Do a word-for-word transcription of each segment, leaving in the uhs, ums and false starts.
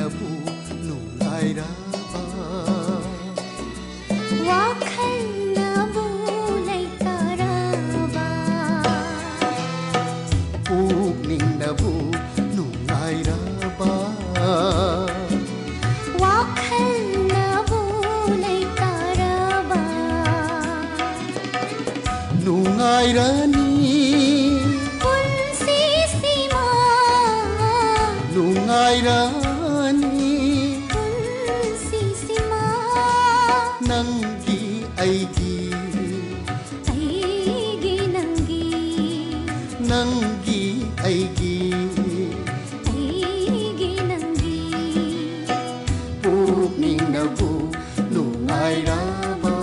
ꯅꯨꯡꯉꯥꯏꯔꯕ ꯋꯥꯈꯜꯅꯕꯨ ꯂꯩꯇꯔꯕ ꯄꯨꯛꯅꯤꯡꯅꯕꯨ ꯅꯨꯡꯉꯥꯏꯔꯕ ꯋꯥꯈꯜꯅꯕꯨ ꯂꯩꯇꯔꯕ ꯅꯨꯡꯉꯥꯏꯔꯅꯤ ꯄꯨꯟꯁꯤꯁꯤꯃ ꯅꯨꯡꯉꯥꯏꯔꯅꯤ ꯄꯨꯟꯁꯤꯁꯤꯃ ꯅꯪꯒꯤ ꯑꯩꯒꯤ ꯑꯩꯒꯤ ꯅꯪꯒꯤ ꯅꯪꯒꯤ ꯑꯩꯒꯤ ꯑꯩꯒꯤ ꯅꯪꯒꯤ ꯄꯨꯛꯅꯤꯡꯅꯕꯨ ꯅꯨꯡꯉꯥꯏꯔꯕ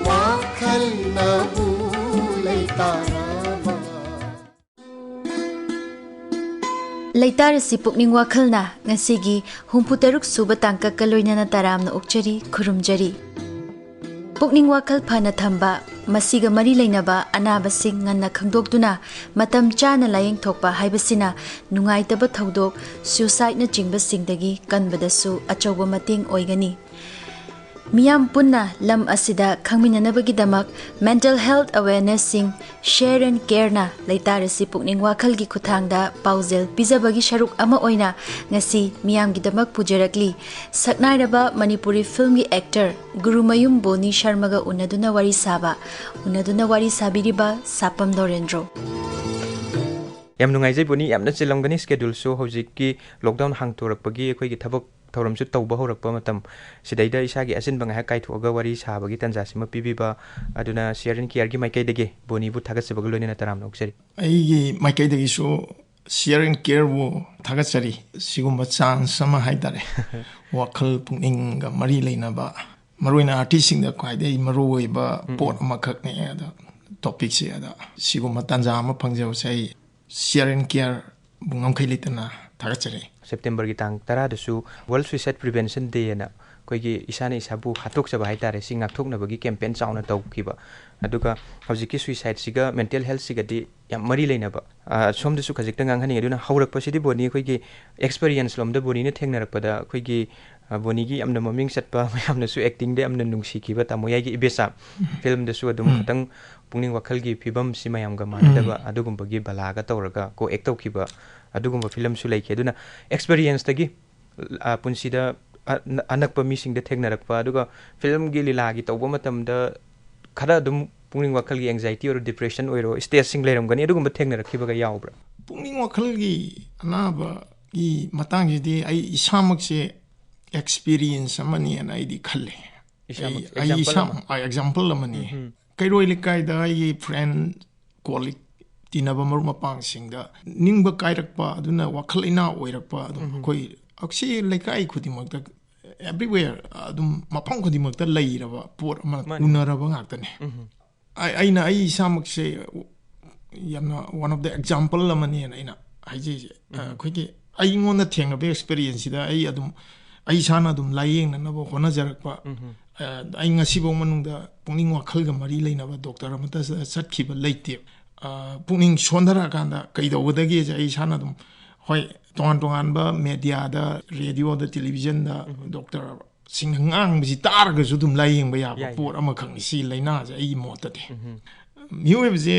ꯋꯥꯈꯜꯅꯕꯨ ꯂꯩꯇꯔꯕ ꯂꯩꯇꯥꯔꯁꯤ ꯄꯨꯛꯅꯤꯡ ꯋꯥꯈꯜꯅ ꯉꯁꯤꯒꯤ ꯍꯨꯝꯐꯨ ꯇꯔꯨꯛ ꯁꯨꯕ ꯇꯥꯡꯀꯛꯀ ꯂꯣꯏꯅꯅ ꯇꯔꯥꯝꯅ ꯑꯣꯛꯆꯔꯤ, ꯈꯨꯔꯨꯝꯖꯔꯤ꯫ ꯄꯨꯛꯅꯤꯡ ꯋꯥꯈꯜ ꯐꯅ ꯊꯝꯕ, ꯃꯁꯤꯒ ꯃꯔꯤ ꯂꯩꯅꯕ ꯑꯅꯥꯕꯁꯤꯡ ꯉꯟꯅ ꯈꯪꯗꯣꯛꯇꯨꯅ ꯃꯇꯝ ꯆꯥꯅ ꯂꯥꯌꯦꯡꯊꯣꯛꯄ ꯍꯥꯏꯕꯁꯤꯅ ꯅꯨꯡꯉꯥꯏꯇꯕ ꯊꯧꯗꯣꯛ, suicideꯅꯆꯤꯡꯕꯁꯤꯡꯗꯒꯤ ꯀꯟꯕꯗꯁꯨ ꯑꯆꯧꯕ ꯃꯇꯦꯡ ꯑꯣꯏꯒꯅꯤ꯫ ꯃꯤꯌꯥꯝ ꯄꯨꯟꯅ ꯂꯝ ꯑꯁꯤꯗ ꯈꯪꯃꯤꯟꯅꯅꯕꯒꯤꯗꯃꯛ mental health awarenessꯁꯤꯡ Share and Careꯅ ꯂꯩꯇꯥꯔꯁꯤ ꯄꯨꯛꯅꯤꯡ ꯋꯥꯈꯜꯒꯤ ꯈꯨꯠꯊꯥꯡꯗ ꯄꯥꯎꯖꯦꯜ ꯄꯤꯖꯕꯒꯤ ꯁꯔꯨꯛ ꯑꯃ ꯑꯣꯏꯅ ꯉꯁꯤ ꯃꯤꯌꯥꯝꯒꯤꯗꯃꯛ ꯄꯨꯖꯔꯛꯂꯤ꯫ ꯁꯛꯅꯥꯏꯔꯕ ꯃꯅꯤꯄꯨꯔꯤ filmꯒꯤ actor ꯒꯨꯔꯨꯃꯌꯨꯝ ꯕꯣꯅꯤ ꯁꯔꯃꯒ ꯎꯅꯗꯨꯅ ꯋꯥꯔꯤ ꯁꯥꯕ꯫ ꯎꯅꯗꯨꯅ ꯋꯥꯔꯤ ꯁꯥꯕꯤꯔꯤꯕ ꯁꯥꯄꯝ ꯗꯣꯔꯦꯟꯗ꯭ꯔꯣ꯫ ꯌꯥꯝ ꯅꯨꯡꯉꯥꯏꯖꯩ ꯕꯣꯅꯤ, ꯌꯥꯝꯅ ꯆꯤꯜꯂꯝꯒꯅꯤ scheduleꯁꯨ꯫ ꯍꯧꯖꯤꯛꯀꯤ lockdown ꯍꯥꯡꯇꯣꯔꯛꯄꯒꯤ ꯑꯩꯈꯣꯏꯒꯤ ꯊꯕꯛ ꯊꯧꯔꯝꯁꯨ ꯇꯧꯕ ꯍꯧꯔꯛꯄ ꯃꯇꯝ, ꯁꯤꯗꯩꯗ ꯏꯁꯥꯒꯤ ꯑꯆꯤꯟꯕ ꯉꯥꯏꯍꯥꯛ ꯀꯥꯏꯊꯣꯛꯑꯒ ꯋꯥꯔꯤ ꯁꯥꯕꯒꯤ ꯇꯥꯟꯖꯥꯁꯤꯃ ꯄꯤꯕꯤꯕ ꯑꯗꯨꯅ Share and Careꯒꯤ ꯃꯥꯏꯀꯩꯗꯒꯤ ꯕꯣꯅꯤꯕꯨ ꯊꯥꯒꯠꯆꯕꯒ ꯂꯣꯏꯅꯅ ꯇꯔꯥꯝꯅ ꯑꯣꯛꯆꯔꯤ꯫ ꯑꯩꯒꯤ ꯃꯥꯏꯀꯩꯗꯒꯤꯁꯨ Share and Careꯕꯨ ꯊꯥꯒꯠꯆꯔꯤ꯫ ꯁꯤꯒꯨꯝꯕ chance ꯑꯃ ꯍꯥꯏꯇꯥꯔꯦ, ꯋꯥꯈꯜ ꯄꯨꯛꯅꯤꯡꯒ ꯃꯔꯤ ꯂꯩꯅꯕ, ꯃꯔꯨꯑꯣꯏꯅ artistꯁꯤꯡꯗ ꯈ꯭ꯋꯥꯏꯗꯒꯤ ꯃꯔꯨꯑꯣꯏꯕ ꯄꯣꯠ ꯑꯃꯈꯛꯅꯦ ꯑꯗ topicꯁꯦ꯫ ꯑꯗ ꯁꯤꯒꯨꯝꯕ ꯇꯥꯟꯖꯥ ꯑꯃ ꯐꯪꯖꯕꯁꯦ ꯑꯩ Share and Careꯕꯨ ꯉꯝꯈꯩ ꯂꯩꯇꯅ ꯊꯥꯒꯠꯆꯔꯤ꯫ Septemberꯒꯤ ꯇꯥꯡ ꯇꯔꯥꯗꯁꯨ World Suicide Prevention Dayꯑꯅ ꯑꯩꯈꯣꯏꯒꯤ ꯏꯁꯥꯅ ꯏꯁꯥꯕꯨ ꯍꯥꯠꯇꯣꯛꯆꯕ ꯍꯥꯏꯇꯥꯔꯦ, ꯁꯤ ꯉꯥꯛꯊꯣꯛꯅꯕꯒꯤ campaign ꯆꯥꯎꯅ ꯇꯧꯈꯤꯕ꯫ ꯑꯗꯨꯒ ꯍꯧꯖꯤꯛꯀꯤ suicideꯁꯤꯒ mental healthꯁꯤꯒꯗꯤ ꯌꯥꯝ ꯃꯔꯤ ꯂꯩꯅꯕ꯫ ꯑ, ꯁꯣꯝꯗꯁꯨ ꯈꯖꯤꯛꯇ ꯉꯥꯡꯍꯟꯅꯤꯡꯉꯦ꯫ ꯑꯗꯨꯅ ꯍꯧꯔꯛꯄꯁꯤꯗꯤ ꯕꯣꯅꯤ ꯑꯩꯈꯣꯏꯒꯤ experience ꯂꯣꯝꯗ ꯕꯣꯅꯤꯅ ꯊꯦꯡꯅꯔꯛꯄꯗ ꯑꯩꯈꯣꯏꯒꯤ, ꯑ, ꯕꯣꯅꯤꯒꯤ ꯌꯥꯝꯅ ꯃꯃꯤꯡ ꯆꯠꯄ, ꯃꯌꯥꯝꯅꯁꯨ acting ꯗ ꯌꯥꯝꯅ ꯅꯨꯡꯁꯤꯈꯤꯕ ꯇꯥꯃꯣ ꯌꯥꯏꯒꯤ ꯏꯕꯦꯆꯥ film ꯗꯁꯨ ꯑꯗꯨꯝ ꯎꯝ꯫ ꯈꯤꯇꯪ ꯄꯨꯛꯅꯤꯡ ꯋꯥꯈꯜꯒꯤ ꯐꯤꯕꯝꯁꯤ ꯃꯌꯥꯝꯒ ꯃꯥꯟꯅꯗꯕ ꯎꯝ꯫ ꯑꯗꯨꯒꯨꯝꯕꯒꯤ ꯕꯂꯥꯒ ꯇꯧꯔꯒ co-act ꯇꯧꯈꯤꯕ ꯑꯗꯨꯒꯨꯝꯕ film ꯁꯨ ꯂꯩꯈꯤ꯫ ꯑꯗꯨꯅ experience ꯇꯒꯤ, ꯑ, ꯄꯨꯟꯁꯤꯗ ꯑ-, ꯑꯅꯛꯄ ꯃꯤꯁꯤꯡꯗ ꯊꯦꯡꯅꯔꯛꯄ, ꯑꯗꯨꯒ film ꯒꯤ ꯂꯤꯂꯥꯒꯤ ꯇꯧꯕ ꯃꯇꯝꯗ ꯈꯔ ꯑꯗꯨꯝ ꯄꯨꯛꯅꯤꯡ ꯋꯥꯈꯜꯒꯤ anxiety ꯑꯣꯏꯔꯣ, depression ꯑꯣꯏꯔꯣ, stage ꯁꯤꯡ ꯂꯩꯔꯝꯒꯅꯤ, ꯑꯗꯨꯒꯨꯝꯕ ꯊꯦꯡꯅꯔꯛꯈꯤꯕꯒ ꯌꯥꯎꯕ꯭ꯔꯥ? ꯄꯨꯛꯅꯤꯡ ꯋꯥꯈꯜꯒꯤ ꯑꯅꯥꯕꯒꯤ ꯃꯇꯥꯡꯁꯤꯗꯤ ꯑꯩ ꯏꯁꯥꯃꯛꯁꯦ experience ꯑꯃꯅꯦꯅ ꯑꯩꯗꯤ ꯈꯜꯂꯦ꯫ ꯏꯁꯥꯃꯛ ꯑꯩ, ꯑꯩ example ꯏꯁꯥ-, ꯑꯃ꯫ ꯑ, example ꯑꯃꯅꯤ꯫ ꯎꯝ꯫ ꯀꯩꯔꯣꯏ ꯂꯩꯀꯥꯏꯗ ꯑꯩꯒꯤ friend, colleague, ꯇꯤꯟꯅꯕ ꯃꯔꯨꯞ ꯃꯄꯥꯡꯁꯤꯡꯗ ꯅꯤꯡꯕ ꯀꯥꯏꯔꯛꯄ, ꯑꯗꯨꯅ ꯋꯥꯈꯜ ꯂꯩꯅꯥ ꯑꯣꯏꯔꯛꯄ, ꯑꯗꯨꯝ ꯎꯝ꯫ ꯑꯩꯈꯣꯏ ꯑꯁꯤ ꯂꯩꯀꯥꯏ ꯈꯨꯗꯤꯡꯃꯛꯇ, everywhere, ꯑꯗꯨꯝ ꯃꯐꯝ ꯈꯨꯗꯤꯡꯃꯛꯇ ꯂꯩꯔꯕ ꯄꯣꯠ ꯑꯃ ꯃꯥꯅꯤ꯫ ꯎꯅꯔꯕ ꯉꯥꯛꯇꯅꯦ꯫ ꯎꯝ꯫ ꯑꯩ-, ꯑꯩꯅ ꯑꯩ ꯏꯁꯥꯃꯛꯁꯦ ꯌꯥꯝꯅ one of the example ꯑꯃꯅꯦꯅ ꯑꯩꯅ ꯍꯥꯏꯖꯩꯁꯦ꯫ ꯎꯝ꯫ ꯑꯩꯈꯣꯏꯒꯤ ꯑꯩꯉꯣꯟꯗ ꯊꯦꯡꯅꯕ experience ꯁꯤꯗ ꯑꯩ ꯑꯗꯨꯝ, ꯑꯩ ꯏꯁꯥꯅ ꯑꯗꯨꯝ ꯂꯥꯏꯌꯦꯡꯅꯅꯕ ꯍꯣꯠꯅꯖꯔꯛꯄ, ꯎꯝ꯫ ꯑ, ꯑꯩ ꯉꯁꯤꯐꯥꯎ ꯃꯅꯨꯡꯗ ꯄꯨꯛꯅꯤꯡ ꯋꯥꯈꯜꯒ ꯃꯔꯤ ꯂꯩꯅꯕ doctor ꯑꯃꯠꯇ ꯆ-, ꯆꯠꯈꯤꯕ ꯂꯩꯇꯦ꯫ ꯑ, ꯄꯨꯛꯅꯤꯡ ꯁꯣꯟꯊꯔꯛꯑꯀꯥꯟꯗ ꯀꯩꯗꯧꯒꯗꯒꯦꯁꯦ ꯑꯩ ꯏꯁꯥꯅ ꯑꯗꯨꯝ, ꯍꯣꯏ, ꯇꯣꯉꯥꯟ ꯇꯣꯉꯥꯟꯕ media ꯗ, radio ꯗ, television ꯗ ꯎꯝ꯫ Doctor ꯁꯤꯡꯅ ꯉꯥꯡꯕꯁꯤ ꯇꯥꯔꯒꯁꯨ ꯑꯗꯨꯝ ꯂꯥꯏꯌꯦꯡꯕ ꯌꯥꯕ ꯌꯥꯏ, ꯌꯥꯏ꯫ ꯄꯣꯠ ꯑꯃꯈꯛꯅꯤ ꯁꯤ ꯂꯥꯏꯅꯥꯁꯦ, ꯑꯩꯒꯤ ꯃꯣꯠꯇꯗꯤ꯫ ꯎꯝ꯫ ꯃꯤꯑꯣꯏꯕꯁꯦ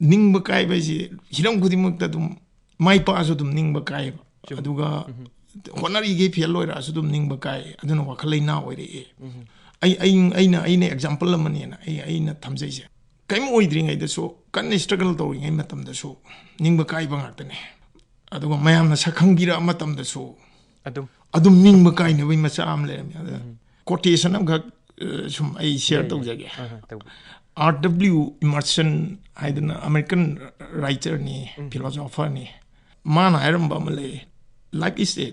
ꯅꯤꯡꯕ ꯀꯥꯏꯕ ꯍꯥꯏꯁꯦ ꯍꯤꯔꯝ ꯈꯨꯗꯤꯡꯃꯛꯇ ꯑꯗꯨꯝ, ꯃꯥꯏ ꯄꯥꯛꯑꯁꯨ ꯑꯗꯨꯝ ꯅꯤꯡꯕ ꯀꯥꯏꯌꯦꯕ꯫ ꯆꯨꯝ꯫ ꯑꯗꯨꯒ ꯎꯝ꯫ ꯍꯣꯠꯅꯔꯤꯈꯩ fail ꯑꯣꯏꯔꯛꯑꯁꯨ ꯑꯗꯨꯝ ꯅꯤꯡꯕ ꯀꯥꯏ꯫ ꯑꯗꯨꯅ ꯋꯥꯈꯜ ꯂꯩꯅꯥ ꯑꯣꯏꯔꯛꯑꯦ꯫ ꯎꯝ꯫ ꯑꯩ, ꯑꯩ, ꯑꯩꯅ, ꯑꯩꯅ example ꯑꯃꯅꯦꯅ ꯑꯩ, ꯑꯩꯅ ꯊꯝꯖꯩꯁꯦ꯫ ꯀꯔꯤꯝ ꯑꯣꯏꯗ꯭ꯔꯤꯉꯩꯗꯁꯨ, ꯀꯟꯅ struggle ꯇꯧꯔꯤꯉꯩ ꯃꯇꯝꯗꯁꯨ ꯅꯤꯡꯕ ꯀꯥꯏꯕ ꯉꯥꯛꯇꯅꯦ꯫ ꯑꯗꯨꯒ ꯃꯌꯥꯝꯅ ꯁꯛ ꯈꯪꯕꯤꯔꯛꯑ ꯃꯇꯝꯗꯁꯨ ꯑꯗꯨꯝ꯫ ꯑꯗꯨꯝ ꯅꯤꯡꯕ ꯀꯥꯏꯅꯕꯒꯤ ꯃꯆꯥꯛ ꯑꯃ ꯂꯩꯔꯝꯃꯦ꯫ ꯑꯗ ꯎꯝ꯫ Quotation ꯑꯃꯈꯛ, ꯑ, ꯁꯨꯝ ꯑꯩ share ꯌꯥꯏ, ꯌꯥꯏ꯫ ꯇꯧꯖꯒꯦ꯫ ꯑꯍ, ꯇꯧꯕ꯫ R W Emerson ꯍꯥꯏꯗꯅ American writer ꯅꯤ, ꯎꯝ꯫ Philosopher ꯅꯤ꯫ ꯃꯥꯅ ꯍꯥꯏꯔꯝꯕ ꯑꯃ ꯂꯩ, "Life is a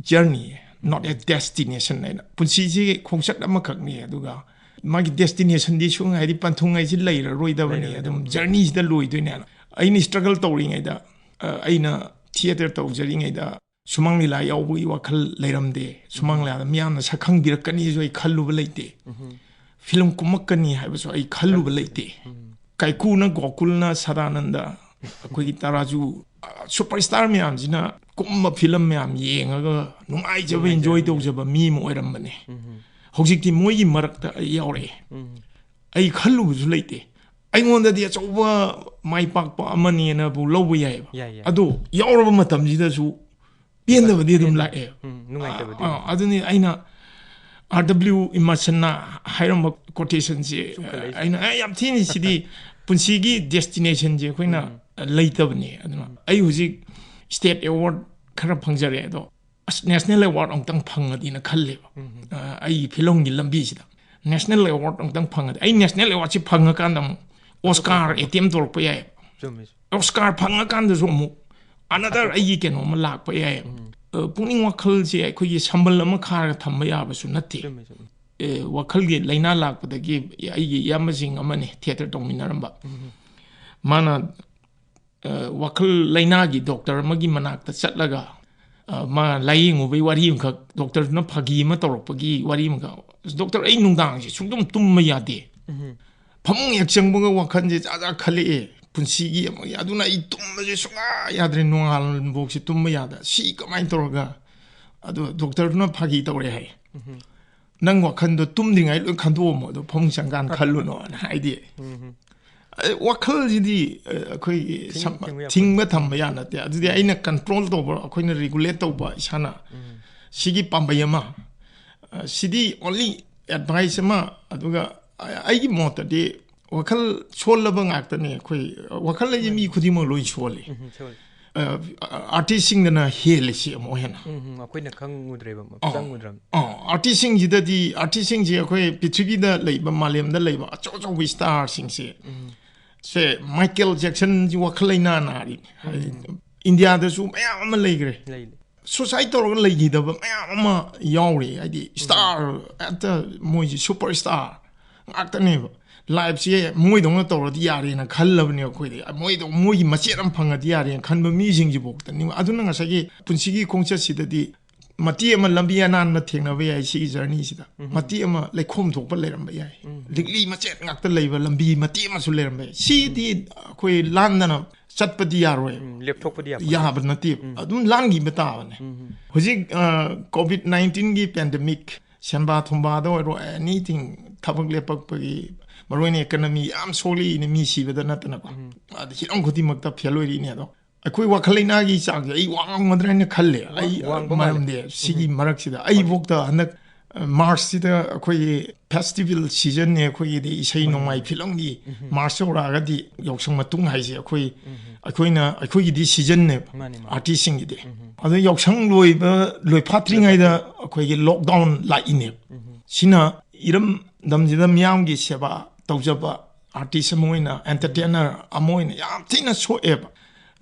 journey, not a destination" ꯍꯥꯏꯅ꯫ ꯄꯨꯟꯁꯤꯁꯤ ꯈꯣꯡꯆꯠ ꯑꯃꯈꯛꯅꯤ, ꯑꯗꯨꯒ ꯃꯥꯒꯤ destination ꯗꯤ ꯁꯨꯡ, ꯍꯥꯏꯗꯤ ꯄꯟꯊꯨꯡ ꯍꯥꯏꯁꯤ ꯂꯩꯔꯔꯣꯏꯗꯕꯅꯤ, ꯂꯩꯔꯔꯣꯏꯗꯕꯅꯤ꯫ ꯑꯗꯨꯝ journey ꯁꯤꯗ ꯂꯣꯏꯗꯣꯏꯅꯦꯅ꯫ ꯑꯩꯅ struggle ꯇꯧꯔꯤꯉꯩꯗ, ꯑ, ꯑꯩꯅ theatre ꯇꯧꯖꯔꯤꯉꯩꯗ, ꯁꯨꯃꯥꯡ ꯂꯤꯂꯥ ꯌꯥꯎꯕꯒꯤ ꯋꯥꯈꯜ ꯂꯩꯔꯝꯗꯦ꯫ ꯁꯨꯃꯥꯡ ꯎꯝ꯫ ꯂꯤꯂꯥꯗ ꯃꯤꯌꯥꯝꯅ ꯁꯛ ꯈꯪꯕꯤꯔꯛꯀꯅꯤꯁꯨ ꯑꯩ ꯈꯜꯂꯨꯕ ꯂꯩꯇꯦ꯫ ꯎꯝ꯫ Film ꯀꯨꯝꯃꯛꯀꯅꯤ ꯍꯥꯏꯕꯁꯨ ꯑꯩ ꯈꯜꯂꯨꯕ ꯂꯩꯇꯦ꯫ ꯎꯝ꯫ ꯀꯥꯏꯀꯨꯅ, ꯒꯣꯀꯨꯜꯅ, ꯁꯗꯥꯅꯟꯗ, ꯑꯩꯈꯣꯏꯒꯤ ꯇꯔꯥꯖꯨ ꯁꯨꯄꯔ ꯁ꯭ꯇꯥꯔ ꯃꯌꯥꯝꯁꯤꯅ ꯀꯨꯝꯕ ꯐꯤꯂꯝ ꯃꯌꯥꯝ ꯌꯦꯡꯉꯒ ꯅꯨꯡꯉꯥꯏꯖꯕ, ꯏꯟꯖꯣꯏ ꯇꯧꯖꯕ ꯃꯤ ꯑꯃ ꯑꯣꯏꯔꯝꯕꯅꯦ꯫ ꯍꯧꯖꯤꯛꯇꯤ ꯃꯣꯏꯒꯤ ꯃꯔꯛꯇ ꯑꯩ ꯌꯥꯎꯔꯛꯑꯦ꯫ ꯑꯩ ꯈꯜꯂꯨꯕꯁꯨ ꯂꯩꯇꯦ꯫ ꯑꯩꯉꯣꯟꯗꯗꯤ ꯑꯆꯧꯕ ꯃꯥꯏ ꯄꯥꯛꯄ ꯑꯃꯅꯦꯅꯕꯨ ꯂꯧꯕ ꯌꯥꯏꯑꯕ꯫ ꯌꯥꯏ, ꯌꯥꯏ꯫ ꯑꯗꯣ ꯌꯥꯎꯔꯕ ꯃꯇꯝꯁꯤꯗꯁꯨ ꯄꯦꯟꯗꯕꯗꯤ ꯑꯗꯨꯝ ꯂꯥꯛꯑꯦ꯫ ꯎꯝ, ꯅꯨꯡꯉꯥꯏꯇꯕꯗꯤ ꯑꯥ, ꯑꯗꯨꯝ꯫ ꯑꯗꯨꯅꯤ ꯑꯩꯅ ꯑꯥꯔ ꯗꯕ꯭ꯂꯤꯎ ꯏꯃꯔꯁꯟꯅ ꯍꯥꯏꯔꯝꯕ ꯀꯣꯇꯦꯁꯟꯁꯦ, ꯆꯨꯝꯈꯠꯂꯛꯏꯁꯦ꯫ ꯑꯩꯅ ꯑꯦ, ꯌꯥꯝ ꯊꯤꯅ ꯁꯤꯗꯤ ꯄꯨꯟꯁꯤꯒꯤ ꯗꯦꯁꯇꯤꯅꯦꯁꯟꯁꯦ ꯑꯩꯈꯣꯏꯅ ꯂꯩꯇꯕꯅꯦ꯫ ꯑꯗꯨꯅ ꯑꯩ ꯍꯧꯖꯤꯛ ꯁ꯭ꯇꯦꯠ ꯑꯦꯋꯥꯔꯗ ꯈꯔ ꯐꯪꯖꯔꯦ, ꯑꯗꯣ ꯑꯁ, ꯅꯦꯁꯅꯦꯜ ꯑꯦꯋꯥꯔꯗ ꯑꯃꯨꯛꯇꯪ ꯐꯪꯉꯗꯤꯅ ꯈꯜꯂꯦꯕ꯫ ꯑ, ꯑꯩꯒꯤ ꯐꯤꯂꯝꯒꯤ ꯂꯝꯕꯤꯁꯤꯗ ꯅꯦꯁꯅꯦꯜ ꯑꯦꯋꯥꯔꯗ ꯑꯃꯨꯛꯇꯪ ꯐꯪꯉꯗꯤ, ꯑꯩ ꯅꯦꯁꯅꯦꯜ ꯑꯦꯋꯥꯔꯗꯁꯤ ꯐꯪꯉꯀꯥꯟꯗ ꯑꯃꯨꯛ ꯑꯣꯁꯀꯥꯔ ꯑꯦꯇꯦꯝ ꯇꯧꯔꯛꯄ ꯌꯥꯏꯑꯕ꯫ ꯆꯨꯝꯃꯤ, ꯆꯨꯝꯃꯤ꯫ ꯑꯣꯁꯀꯥꯔ ꯐꯪꯉꯀꯥꯟꯗꯁꯨ ꯑꯃꯨꯛ ꯑꯅꯗꯔ ꯑꯩꯒꯤ ꯀꯩꯅꯣꯝꯃ ꯂꯥꯛꯄ ꯌꯥꯏꯑꯕ꯫ ꯑ, ꯄꯨꯛꯅꯤꯡ ꯋꯥꯈꯜꯁꯦ ꯑꯩꯈꯣꯏꯒꯤ ꯁꯝꯕꯜ ꯑꯃ ꯈꯥꯔꯒ ꯊꯝꯕ ꯌꯥꯕꯁꯨ ꯅꯠꯇꯦ꯫ ꯆꯨꯝꯃꯤ, ꯆꯨꯝꯃꯤ꯫ ꯑꯦ, ꯋꯥꯈꯜꯒꯤ ꯂꯥꯏꯅꯥ ꯂꯥꯛꯄꯗꯒꯤ ꯑꯩꯒꯤ ꯏꯌꯥꯝꯕꯁꯤꯡ ꯑꯃꯅꯤ ꯊꯤꯌꯦꯇꯔ ꯇꯧꯃꯤꯟꯅꯔꯝꯕ, ꯃꯥꯅ, ꯑ, ꯋꯥꯈꯜ ꯂꯥꯏꯅꯥꯒꯤ ꯗꯣꯛꯇꯔ ꯑꯃꯒꯤ ꯃꯅꯥꯛꯇ ꯆꯠꯂꯒ, ꯑ, ꯃꯥ ꯂꯥꯏꯌꯦꯡꯉꯨꯕꯒꯤ ꯋꯥꯔꯤ ꯑꯃꯈꯛ, ꯗꯣꯛꯇꯔꯗꯨꯅ ꯐꯥꯒꯤ ꯑꯃ ꯇꯧꯔꯛꯄꯒꯤ ꯋꯥꯔꯤ ꯑꯃꯈꯛ, "ꯑꯁ, ꯗꯣꯛꯇꯔ, ꯑꯩ ꯅꯨꯡꯗꯥꯡꯁꯦ ꯁꯨꯡꯇꯨꯝ ꯇꯨꯝꯕ ꯌꯥꯗꯦ꯫ ꯐꯃꯨꯡ ꯍꯦꯛ ꯆꯪꯕꯒ ꯋꯥꯈꯜꯁꯦ ꯖꯥꯠ ꯖꯥꯠ ꯈꯜꯂꯛꯑꯦ, ꯄꯨꯟꯁꯤꯒꯤ ꯑꯃꯒꯤ꯫ ꯑꯗꯨꯅ ꯑꯩ ꯇꯨꯝꯕꯁꯦ ꯁꯨꯡꯌꯥ ꯌꯥꯗ꯭ꯔꯦ, ꯅꯣꯡꯉꯥꯟꯕꯐꯥꯎꯁꯦ ꯇꯨꯝꯕ ꯌꯥꯗ꯫ ꯁꯤ ꯀꯃꯥꯏꯅ ꯇꯧꯔꯒ?" ꯑꯗꯨ ꯗꯣꯛꯇꯔꯗꯨꯅ ꯐꯥꯒꯤ ꯇꯧꯔꯦ ꯍꯥꯏ꯫ "ꯅꯪ ꯋꯥꯈꯜꯗꯣ ꯇꯨꯝꯗ꯭ꯔꯤꯉꯩ ꯂꯣꯏ ꯈꯟꯗꯣꯛꯑꯝꯃꯣ, ꯑꯗꯣ ꯐꯃꯨꯡ ꯆꯪꯀꯥꯟꯗ ꯈꯜꯂꯨꯅꯣꯅ" ꯍꯥꯏꯗꯤ꯫ ꯑ, ꯋꯥꯈꯜꯁꯤꯗꯤ, ꯑ, ꯑꯩꯈꯣꯏꯒꯤ ꯊꯤꯡ-, ꯁꯝ-, ꯊꯤꯡꯕ ꯌꯥꯄꯣꯠ ꯊꯤꯡꯕ ꯊꯝꯕ ꯌꯥ ꯅꯠꯇꯦ꯫ ꯑꯗꯨꯗꯤ ꯑꯩꯅ ꯀꯟꯇ꯭ꯔꯣꯜ ꯇꯧꯕ, ꯑꯩꯈꯣꯏꯅ ꯔꯤꯒꯨꯂꯦꯠ ꯇꯧꯕ ꯏꯁꯥꯅ꯫ ꯁꯤꯒꯤ ꯄꯥꯝꯕꯩ ꯑꯃ, ꯑ, ꯁꯤꯗꯤ ꯑꯣꯟꯂꯤ ꯑꯦꯗꯚꯥꯏꯁ ꯑꯃ, ꯑꯗꯨꯒ ꯑ-, ꯑꯩꯒꯤ ꯃꯣꯠꯇꯗꯤ ꯋꯥꯈꯜ ꯁꯣꯜꯂꯕ ꯉꯥꯛꯇꯅꯦ ꯑꯩꯈꯣꯏ꯫ ꯋꯥꯈꯜ ꯍꯥꯏꯁꯦ ꯃꯤ ꯈꯨꯗꯤꯡꯃꯛ ꯂꯣꯏ ꯁꯣꯜꯂꯤ꯫ ꯎꯝ, ꯁꯣꯜꯂꯤ꯫ ꯑ, ꯑꯥꯔꯇꯤꯁꯁꯤꯡꯗꯅ ꯍꯦꯜꯂꯤ ꯁꯤ ꯑꯃꯨꯛ ꯍꯦꯟꯅ꯫ ꯎꯝ, ꯎꯝ, ꯑꯩꯈꯣꯏꯅ ꯈꯪꯉꯨꯗ꯭ꯔꯦꯕ, ꯑꯣ꯫ ꯆꯪꯉꯨꯗ꯭ꯔꯕꯅꯤ꯫ ꯑꯣ, ꯑꯥꯔꯇꯤꯁꯁꯤꯡꯁꯤꯗꯗꯤ, ꯑꯥꯔꯇꯤꯁꯁꯤꯡꯁꯦ ꯑꯩꯈꯣꯏ ꯄ꯭ꯔꯤꯊꯤꯕꯤꯗ ꯂꯩꯕ, ꯃꯥꯂꯦꯝꯗ ꯂꯩꯕ ꯑꯆꯧ ꯑꯆꯧꯕ ꯏꯁꯇꯥꯔꯁꯤꯡꯁꯦ, ꯁꯦ ꯃꯥꯏꯀꯦꯜ ꯖꯦꯛꯁꯟꯁꯤ ꯋꯥꯈꯜ ꯂꯩꯅꯥ ꯅꯥꯔꯤꯅꯤ꯫ ꯍꯥꯏꯗꯤ ꯏꯟꯗꯤꯌꯥꯗꯁꯨ ꯃꯌꯥꯝ ꯑꯃ ꯂꯩꯈ꯭ꯔꯦ꯫ ꯂꯩ, ꯂꯩ꯫ ꯁꯨꯁꯥꯏꯠ ꯇꯧꯔꯒ ꯂꯩꯈꯤꯗꯕ ꯃꯌꯥꯝ ꯑꯃ ꯌꯥꯎꯔꯤ꯫ ꯍꯥꯏꯗꯤ ꯏꯁꯇꯥꯔ, ꯍꯦꯛꯇ ꯃꯣꯏꯁꯤ ꯁꯨꯄꯔ ꯏꯁꯇꯥꯔ ꯉꯥꯛꯇꯅꯦꯕ꯫ ꯂꯥꯏꯐꯁꯦ ꯃꯣꯏꯗꯧꯅ ꯇꯧꯔꯗꯤ ꯌꯥꯔꯦꯅ ꯈꯜꯂꯕꯅꯦ ꯑꯩꯈꯣꯏꯗꯤ꯫ ꯃꯣꯏꯗꯧ-, ꯃꯣꯏꯒꯤ ꯃꯆꯦꯠ ꯑꯃ ꯐꯪꯉꯗꯤ ꯌꯥꯔꯦꯅ ꯈꯟꯕ ꯃꯤꯁꯤꯡꯁꯤꯐꯥꯎꯗꯅꯤ꯫ ꯑꯗꯨꯅ ꯉꯁꯥꯏꯒꯤ ꯄꯨꯟꯁꯤꯒꯤ ꯈꯣꯡꯆꯠꯁꯤꯗꯗꯤ ꯃꯇꯦꯛ ꯑꯃ ꯂꯝꯕꯤ ꯑꯅꯥꯟꯕ ꯊꯦꯡꯅꯕ ꯌꯥꯏ ꯁꯤꯒꯤ ꯖꯔꯅꯤꯁꯤꯗ꯫ ꯃꯇꯦꯛ ꯑꯃ ꯂꯩꯈꯣꯝ ꯊꯣꯛꯄ ꯂꯩꯔꯝꯕ ꯌꯥꯏ꯫ ꯂꯤꯛꯂꯤ ꯃꯆꯦꯠ ꯉꯥꯛꯇ ꯂꯩꯕ ꯂꯝꯕꯤ ꯃꯇꯦꯛ ꯑꯃꯁꯨ ꯂꯩꯔꯝꯕ ꯌꯥꯏ꯫ ꯁꯤꯗꯤ ꯑꯩꯈꯣꯏ ꯂꯥꯟꯗꯅ ꯆꯠꯄꯗꯤ ꯌꯥꯔꯣꯏ꯫ ꯎꯝ, ꯂꯦꯞꯊꯣꯛꯄꯗꯤ ꯌꯥꯄꯣꯟꯇꯦ꯫ ꯌꯥꯕ ꯅꯠꯇꯦ꯫ ꯑꯗꯨꯝ ꯂꯥꯟꯈꯤꯕ ꯇꯥꯕꯅꯦ꯫ ꯍꯧꯖꯤꯛ ꯀꯣꯚꯤꯗ ꯅꯥꯏꯟꯇꯤꯟꯒꯤ ꯄꯦꯟꯗꯦꯃꯤꯛ, ꯁꯦꯟꯕꯥ ꯊꯨꯝꯕꯥꯗ ꯑꯣꯏꯔꯣ, ꯑꯦꯅꯤꯊꯤꯡ, ꯊꯕꯛ ꯂꯦꯞꯄꯛꯄꯒꯤ, ꯃꯔꯨꯑꯣꯏꯅ ꯏꯀꯅꯃꯤ ꯌꯥꯝ ꯁꯣꯛꯂꯛꯏꯅꯦ, ꯃꯤ ꯁꯤꯕꯗ ꯅꯠꯇꯅꯀꯣ꯫ ꯑꯗ ꯍꯤꯔꯝ ꯈꯨꯗꯤꯡꯃꯛꯇ ꯐꯦꯜ ꯑꯣꯏꯔꯤꯅꯦ꯫ ꯑꯗꯣ ꯑꯩꯈꯣꯏ ꯋꯥꯈꯜ ꯂꯩꯅꯥꯒꯤ ꯆꯥꯡꯁꯦ ꯑꯩ ꯋꯥꯡꯉꯝꯒꯗ꯭ꯔꯥ ꯍꯥꯏꯅ ꯈꯜꯂꯦ꯫ ꯑꯩ ꯋꯥꯡꯕ ꯃꯥꯜꯂꯦ꯫ ꯃꯔꯝꯗꯤ ꯁꯤꯒꯤ ꯃꯔꯛꯁꯤꯗ ꯑꯩꯕꯣꯛꯇ ꯍꯟꯗꯛ ꯃꯥꯔꯁꯁꯤꯗ ꯑꯩꯈꯣꯏꯒꯤ ꯐꯦꯁꯇꯤꯚꯦꯜ ꯁꯤꯖꯟꯅꯦ, ꯑꯩꯈꯣꯏꯒꯤꯗꯤ ꯏꯁꯩ ꯅꯣꯡꯃꯥꯏ ꯐꯤꯂꯝꯒꯤ ꯃꯥꯔꯁ ꯌꯧꯔꯛꯑꯒꯗꯤ ꯌꯥꯎꯁꯪ ꯃꯇꯨꯡ ꯍꯥꯏꯁꯦ ꯑꯩꯈꯣꯏ, ꯑꯩꯈꯣꯏꯅ, ꯑꯩꯈꯣꯏꯒꯤꯗꯤ ꯁꯤꯖꯟꯅꯦꯕ, ꯃꯥꯅꯤ, ꯃꯥꯅꯤ꯫ ꯑꯥꯔꯇꯤꯁꯁꯤꯡꯒꯤꯗꯤ꯫ ꯑꯗꯣ ꯌꯥꯎꯁꯪ ꯂꯣꯏꯕ, ꯂꯣꯏꯐꯥꯠꯇ꯭ꯔꯤꯉꯩꯗ ꯑꯩꯈꯣꯏꯒꯤ ꯂꯣꯛꯗꯥꯎꯟ ꯂꯥꯛꯏꯅꯦꯕ꯫ ꯁꯤꯅ ꯏꯔꯝꯗꯝꯁꯤꯗ ꯃꯤꯌꯥꯝꯒꯤ ꯁꯦꯕꯥ ꯇꯧꯖꯕ ꯑꯥꯔꯇꯤꯁ ꯑꯃ ꯑꯣꯏꯅ, ꯑꯦꯟꯇꯔꯇꯦꯅꯔ ꯑꯃ ꯑꯣꯏꯅ ꯌꯥꯝ ꯊꯤꯅ ꯁꯣꯛꯑꯦꯕ꯫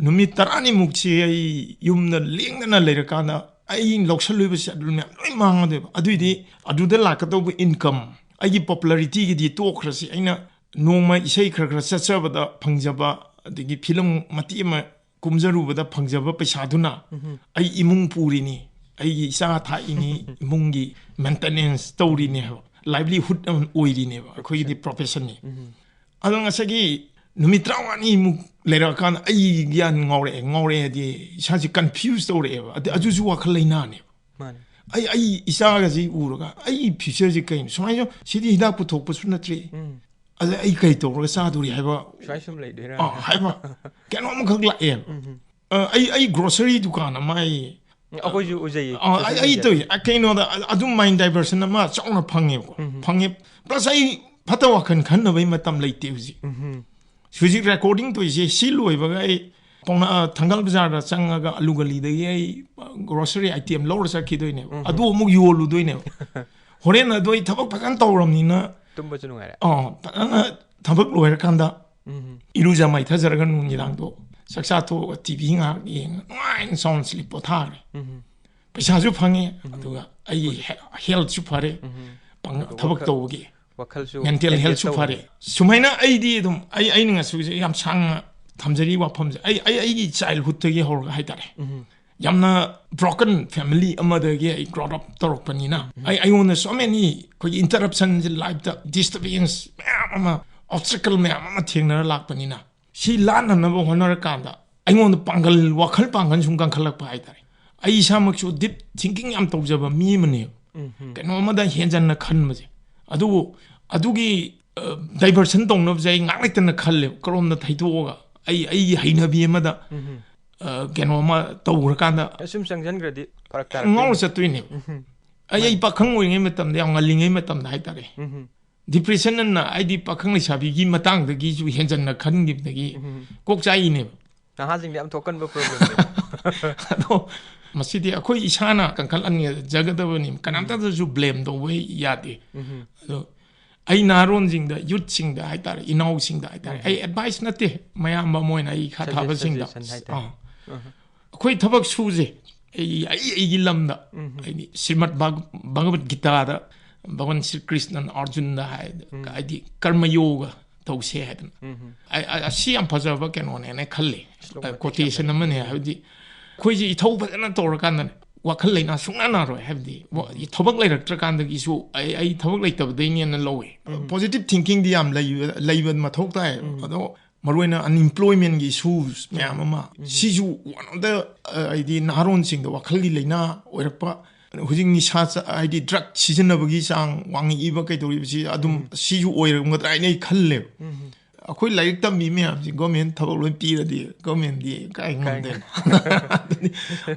ꯅꯨꯃꯤꯠ ꯇꯔꯥꯅꯤꯃꯨꯛꯁꯤ ꯑꯩ ꯌꯨꯝꯗ ꯂꯦꯡꯗꯅ ꯂꯩꯔꯀꯥꯟꯗ ꯑꯩ ꯂꯧꯁꯜꯂꯨꯕ ꯁꯦꯗꯨꯜ ꯃꯌꯥꯝ ꯂꯣꯏ ꯃꯥꯡꯉꯗꯣꯏꯕ꯫ ꯑꯗꯨꯏꯗꯤ ꯑꯗꯨꯗ ꯂꯥꯛꯀꯗꯧꯕ ꯏꯟꯀꯝ, ꯑꯩꯒꯤ ꯄꯣꯄꯨꯂꯔꯤꯇꯤꯒꯤꯗꯤ ꯇꯣꯛꯈ꯭ꯔꯁꯤ, ꯑꯩꯅ ꯅꯣꯡꯃ ꯏꯁꯩ ꯈꯔ ꯈꯔ ꯆꯠꯆꯕꯗ ꯐꯪꯖꯕ, ꯑꯗꯒꯤ ꯐꯤꯂꯝ ꯃꯇꯦꯛ ꯑꯃ ꯀꯨꯝꯖꯔꯨꯕꯗ ꯐꯪꯖꯕ ꯄꯩꯁꯥꯗꯨꯅ ꯑꯩ ꯏꯃꯨꯡ ꯄꯨꯔꯤꯅꯤ, ꯑꯩꯒꯤ ꯏꯆꯥ ꯊꯥꯛꯏꯅꯤ, ꯏꯃꯨꯡꯒꯤ ꯃꯦꯟꯇꯦꯅꯦꯟꯁ ꯇꯧꯔꯤꯅꯦ ꯍꯥꯏꯕ, ꯂꯥꯏꯚꯂꯤꯍꯨꯗ ꯑꯃ ꯑꯣꯏꯔꯤꯅꯦꯕ ꯑꯩꯈꯣꯏꯒꯤꯗꯤ ꯄ꯭ꯔꯣꯐꯦꯁꯟꯅꯤ꯫ ꯑꯗꯣ ꯉꯁꯥꯏꯒꯤ ꯅꯨꯃꯤꯠ ꯇꯔꯥꯃꯉꯥꯅꯤꯃꯨꯛ ꯂꯩꯔꯛꯑꯀꯥꯟꯗ ꯑꯩ ꯒ꯭ꯌꯥꯟ ꯉꯥꯎꯔꯛꯑꯦ, ꯉꯥꯎꯔꯛꯑꯦ ꯍꯥꯏꯗꯤ ꯏꯁꯥꯁꯦ ꯀꯟꯐ꯭ꯌꯨꯁ ꯇꯧꯔꯛꯑꯦꯕ꯫ ꯑꯗ ꯑꯗꯨꯁꯨ ꯋꯥꯈꯜ ꯂꯩꯅꯥꯅꯦꯕ꯫ ꯃꯥꯅꯤ꯫ ꯑꯩ, ꯑꯩ ꯏꯆꯥꯒꯁꯤ ꯎꯔꯒ ꯑꯩꯒꯤ ꯐ꯭ꯌꯨꯆꯔꯁꯤ ꯀꯩꯅꯣ? ꯁꯨꯃꯥꯏꯅ ꯁꯤꯗꯤ ꯍꯤꯗꯥꯛ ꯄꯨꯊꯣꯛꯄꯁꯨ ꯅꯠꯇ꯭ꯔꯤ꯫ ꯎꯝ꯫ ꯑꯗ ꯑꯩ ꯀꯩ ꯇꯧꯔꯒ ꯆꯥꯗꯣꯔꯤ ꯍꯥꯏꯕ, ꯁꯨꯃꯥꯏ ꯁꯨꯝ ꯂꯩꯗꯣꯏꯔꯥ? ꯑꯥ, ꯍꯥꯏꯕ ꯀꯩꯅꯣꯝꯈꯛ ꯂꯥꯛꯑꯦꯕ꯫ ꯎꯝ꯫ ꯑ, ꯑꯩ, ꯑꯩ ꯒ꯭ꯔꯣꯁꯔꯤ ꯗꯨꯀꯥꯟ ꯑꯃ ꯑꯩ ꯑꯩꯈꯣꯏꯁꯨ ꯎꯖꯩꯌꯦ ꯑ, ꯑꯩ, ꯁꯣꯁꯦꯜ ꯑꯩ ꯃꯤꯗꯤꯌꯥꯗ꯫ ꯇꯧꯏ꯫ ꯑ, ꯀꯩꯅꯣꯗ, ꯑ, ꯑꯗꯨꯝ ꯃꯥꯏꯟ ꯗꯥꯏꯚꯔꯁꯟ ꯑꯃ ꯆꯥꯎꯅ ꯐꯪꯉꯦꯕꯀꯣ꯫ ꯎꯝ꯫ ꯐꯪꯉꯦ꯫ ꯄ꯭ꯂꯁ ꯑꯩ ꯐꯠꯇ ꯋꯥꯈꯜ ꯈꯟꯅꯕꯒꯤ ꯃꯇꯝ ꯂꯩꯇꯦ ꯍꯧꯖꯤꯛ꯫ ꯎꯝ꯫ ꯍꯧꯖꯤꯛ ꯔꯦꯀꯣꯔꯗꯤꯡ ꯇꯧꯔꯤꯁꯦ ꯁꯤ ꯂꯣꯏꯕꯒ ꯑꯩ ꯄꯥꯎꯅꯥ, ꯑ, ꯊꯪꯒꯥꯜ ꯕꯖꯥꯔꯗ ꯆꯪꯉꯒ ꯑꯂꯨ ꯒꯂꯤꯗꯒꯤ ꯑꯩ, ꯑ, ꯒ꯭ꯔꯣꯁꯔꯤ ꯑꯥꯏꯇꯦꯝ ꯂꯧꯔ ꯆꯠꯈꯤꯗꯣꯏꯅꯦꯕ꯫ ꯎꯝ꯫ ꯑꯗꯨ ꯑꯃꯨꯛ ꯌꯣꯜꯂꯨꯗꯣꯏꯅꯦꯕ꯫ ꯍꯣꯔꯦꯟ ꯑꯗꯨ ꯑꯩ ꯊꯕꯛ ꯐꯖꯅ ꯇꯧꯔꯕꯅꯤꯅ, ꯇꯨꯝꯕꯁꯨ ꯅꯨꯡꯉꯥꯏꯔꯦ꯫ ꯑ, ꯐꯖꯅ ꯊꯕꯛ ꯂꯣꯏꯔꯀꯥꯟꯗ ꯎꯝ꯫ ꯏꯔꯨꯖ ꯃꯥꯏꯊꯖꯔꯒ ꯅꯨꯡꯗꯥꯡꯗꯣ ꯆꯥꯛꯆꯥ ꯇꯣꯛꯑꯒ ꯇꯤ ꯚꯤ ꯉꯥꯏꯍꯥꯛ ꯌꯦꯡꯉ ꯅꯨꯡꯉꯥꯏꯅ ꯁꯥꯎꯟ ꯁ꯭ꯂꯤꯞ ꯄꯣꯊꯥꯈ꯭ꯔꯦ꯫ ꯎꯝ꯫ ꯄꯩꯁꯥꯁꯨ ꯐꯪꯉꯦ, ꯑꯗꯨꯒ ꯑꯩꯒꯤ ꯍꯦ-, ꯍꯦꯜꯠꯁꯨ ꯐꯔꯦ꯫ ꯎꯝ꯫ ꯄꯥꯡ-, ꯑꯗꯨꯒ ꯊꯕꯛ ꯋꯥꯈꯜ-, ꯇꯧꯕꯒꯤ ꯋꯥꯈꯜꯁꯨ ꯃꯦꯟꯇꯦꯜ ꯑꯦꯗꯖꯁ ꯍꯦꯜꯠꯁꯨ ꯇꯧꯔꯦ꯫ ꯐꯔꯦ꯫ ꯁꯨꯃꯥꯏꯅ ꯑꯩꯗꯤ ꯑꯗꯨꯝ, ꯑꯩ, ꯑꯩꯅ ꯉꯁꯤꯁꯦ ꯌꯥꯝ ꯁꯥꯡꯅ ꯊꯝꯖꯔꯤ ꯋꯥꯐꯝꯁꯦ꯫ ꯑꯩ, ꯑꯩ, ꯑꯩꯒꯤ ꯆꯥꯏꯜꯍꯨꯗꯇꯒꯤ ꯍꯧꯔꯒ ꯍꯥꯏꯇꯥꯔꯦ꯫ ꯎꯝ꯫ ꯌꯥꯝꯅ ꯕ꯭ꯔꯣꯀꯟ ꯐꯦꯃꯤꯂꯤ ꯑꯃꯗꯒꯤ ꯑꯩ ꯒ꯭ꯔꯣꯠ ꯑꯞ ꯇꯧꯔꯛꯄꯅꯤꯅ, ꯑꯩ, ꯑꯩꯉꯣꯟꯗ so many ꯑꯩꯈꯣꯏꯒꯤ ꯏꯟꯇꯔꯞꯁꯟꯁꯦ ꯂꯥꯏꯐꯇ, ꯗꯤꯁꯇꯔꯕꯦꯟꯁ ꯃꯌꯥꯝ ꯑꯃ, ꯑꯣꯕꯁꯇꯀꯜ ꯃꯌꯥꯝ ꯑꯃ ꯊꯦꯡꯅꯔ ꯂꯥꯛꯄꯅꯤꯅ, ꯁꯤ ꯂꯥꯟꯅꯅꯕ ꯍꯣꯠꯅꯔꯀꯥꯟꯗ ꯑꯩꯉꯣꯟꯗ ꯄꯥꯡꯒꯜ, ꯋꯥꯈꯜ ꯄꯥꯡꯒꯜ ꯁꯨꯝ ꯀꯟꯈꯠꯂꯛꯄ ꯍꯥꯏꯇꯥꯔꯦ꯫ ꯑꯩ ꯏꯁꯥꯃꯛꯁꯨ ꯗꯤꯞ ꯊꯤꯡꯀꯤꯡ ꯌꯥꯝ ꯇꯧꯖꯕ ꯃꯤ ꯑꯃꯅꯦꯕ꯫ ꯀꯩꯅꯣ ꯑꯃꯗ ꯍꯦꯟꯖꯟꯅ ꯈꯟꯕꯁꯦ꯫ ꯑꯗꯨꯕꯨ ꯑꯗꯨꯒꯤ ꯗꯥꯏꯚꯔꯁꯟ ꯇꯧꯅꯕꯁꯦ ꯑꯩ ꯉꯥꯛ ꯂꯩꯇꯅ ꯈꯜꯂꯦꯕ, ꯀꯔꯣꯝꯗ ꯊꯩꯗꯣꯛꯑꯒ ꯑꯩ ꯑꯩꯒꯤ ꯍꯩꯅꯕꯤ ꯑꯃꯗ, ꯑ, ꯀꯩꯅꯣ ꯑꯃ ꯇꯧꯈ꯭ꯔꯀꯥꯟꯗ ꯁꯨꯝ ꯆꯪꯁꯤꯟꯈ꯭ꯔꯗꯤ ꯐꯔꯛ ꯇꯥꯔꯛ ꯉꯥꯎꯔ ꯆꯠꯇꯣꯏꯅꯦꯕ꯫ ꯑꯩ ꯑꯩ ꯄꯥꯈꯪ ꯑꯣꯏꯔꯤꯉꯩ ꯃꯇꯝꯗ, ꯌꯥꯝ ꯉꯜꯂꯤꯉꯩ ꯃꯇꯝꯗ ꯍꯥꯏꯇꯥꯔꯦ, ꯗꯤꯄ꯭ꯔꯦꯁꯟ ꯑꯅ ꯍꯥꯏꯗꯤ ꯄꯥꯈꯪ ꯂꯩꯁꯥꯕꯤꯒꯤ ꯃꯇꯥꯡꯗꯒꯤꯁꯨ ꯍꯦꯟꯖꯟꯅ ꯈꯟꯈꯤꯕꯗꯒꯤ ꯀꯣꯛ ꯆꯥꯛꯏꯅꯦꯕ꯫ ꯅꯍꯥꯁꯤꯡꯗꯤ ꯌꯥꯝ ꯊꯣꯛꯀꯟꯕ ꯄ꯭ꯔꯣꯕ꯭ꯂꯦꯝ꯫ ꯑꯗꯣ ꯃꯁꯤꯗꯤ ꯑꯩꯈꯣꯏ ꯏꯁꯥꯅ ꯀꯟꯈꯠꯍꯟꯖꯒꯗꯕꯅꯤ, ꯀꯅꯥꯝꯇꯗꯁꯨ ꯕ꯭ꯂꯦꯝ ꯇꯧꯕ ꯌꯥꯗꯦ꯫ ꯑꯗꯣ ꯑꯩ ꯅꯍꯥꯔꯣꯟꯁꯤꯡꯗ, ꯌꯨꯠꯁꯤꯡꯗ ꯍꯥꯏꯇꯥꯔꯦ, ꯏꯅꯥꯎꯁꯤꯡꯗ ꯍꯥꯏꯇꯥꯔꯦ, ꯑꯩ ꯑꯦꯗꯚꯥꯏꯁ ꯅꯠꯇꯦ, ꯃꯌꯥꯝꯕ ꯃꯣꯏꯅ ꯑꯩ ꯏꯈꯥ ꯊꯥꯕꯁꯤꯡꯗ, ꯁꯖꯦꯁꯟ ꯍꯥꯏꯇꯥꯔꯦ꯫ ꯑꯥ, ꯑꯩꯈꯣꯏ ꯊꯕꯛ ꯁꯨꯁꯦ, ꯑꯩ ꯑꯩ ꯑꯩꯒꯤ ꯂꯝꯗ, ꯍꯥꯏꯗꯤ ꯁ꯭ꯔꯤꯃꯠ ꯚꯥꯒ-, ꯚꯒꯕꯠ ꯒꯤꯇꯥꯗ ꯚꯒꯋꯥꯟ ꯁ꯭ꯔꯤ ꯀ꯭ꯔꯤꯁꯅꯟ ꯑꯔꯖꯨꯟꯗ ꯍꯥꯏ, ꯍꯥꯏꯗꯤ ꯀꯔꯃ ꯌꯣꯒ ꯇꯧꯁꯦ ꯍꯥꯏꯗꯅ꯫ ꯑꯩ- ꯑꯩ- ꯑꯁꯤ ꯌꯥꯝ ꯐꯖꯕ ꯀꯩꯅꯣꯅꯦꯅ ꯈꯜꯂꯤ꯫ ꯀꯣꯇꯦꯁꯟ ꯑꯃꯅꯦ꯫ ꯍꯥꯏꯕꯗꯤ ꯑꯩꯈꯣꯏꯁꯦ ꯏꯊꯧ ꯐꯖꯅ ꯇꯧꯔꯀꯥꯟꯗꯅꯦ, ꯋꯥꯈꯜ ꯂꯩꯅꯥ ꯁꯨꯡꯅꯥ ꯅꯥꯔꯣꯏ꯫ ꯍꯥꯏꯕꯗꯤ ꯋꯥ-, ꯊꯕꯛ ꯂꯩꯔꯛꯇ꯭ꯔꯀꯥꯟꯗꯒꯤꯁꯨ ꯑꯩ ꯑꯩ ꯊꯕꯛ ꯂꯩꯇꯕꯗꯩꯅꯦꯅ ꯂꯧꯋꯦ꯫ ꯄꯣꯖꯤꯇꯤꯚ ꯊꯤꯡꯀꯤꯡꯗꯤ ꯌꯥꯝ ꯂꯩꯕ ꯂꯩꯕ ꯃꯊꯧ ꯇꯥꯏ꯫ ꯑꯗꯣ ꯃꯔꯨꯑꯣꯏꯅ ꯑꯟꯏꯝꯄ꯭ꯂꯣꯏꯃꯦꯟꯒꯤ ꯏꯁꯨꯁ ꯃꯌꯥꯝ ꯑꯃ, ꯁꯤꯁꯨ ꯋꯥꯟ ꯑꯣꯐ ꯗ, ꯍꯥꯏꯗꯤ ꯅꯍꯥꯔꯣꯟꯁꯤꯡꯗ ꯋꯥꯈꯜꯒꯤ ꯂꯩꯅꯥ ꯑꯣꯏꯔꯛꯄ, ꯍꯧꯖꯤꯛ ꯅꯤꯁꯥ ꯆꯥ-, ꯍꯥꯏꯗꯤ ꯗ꯭ꯔꯒ ꯁꯤꯖꯤꯟꯅꯕꯒꯤ ꯆꯥꯡ ꯋꯥꯡꯉꯛꯏꯕ ꯀꯩꯗꯧꯔꯤꯕꯁꯤ ꯑꯗꯨꯝ ꯁꯤꯁꯨ ꯑꯣꯏꯔꯝꯒꯗ꯭ꯔꯥ ꯍꯥꯏꯅ ꯑꯩ ꯈꯜꯂꯦꯕ꯫ ꯑꯩꯈꯣꯏ ꯂꯥꯏꯔꯤꯛ ꯇꯝꯕꯤ ꯃꯌꯥꯝꯁꯤ ꯒꯣꯔꯃꯦꯟ ꯊꯕꯛ ꯂꯣꯏ ꯄꯤꯔꯗꯤ ꯒꯣꯔꯃꯦꯟꯗꯤ ꯀꯥꯏ ꯉꯝꯗꯦꯅ꯫ ꯑꯗꯨꯗꯤ,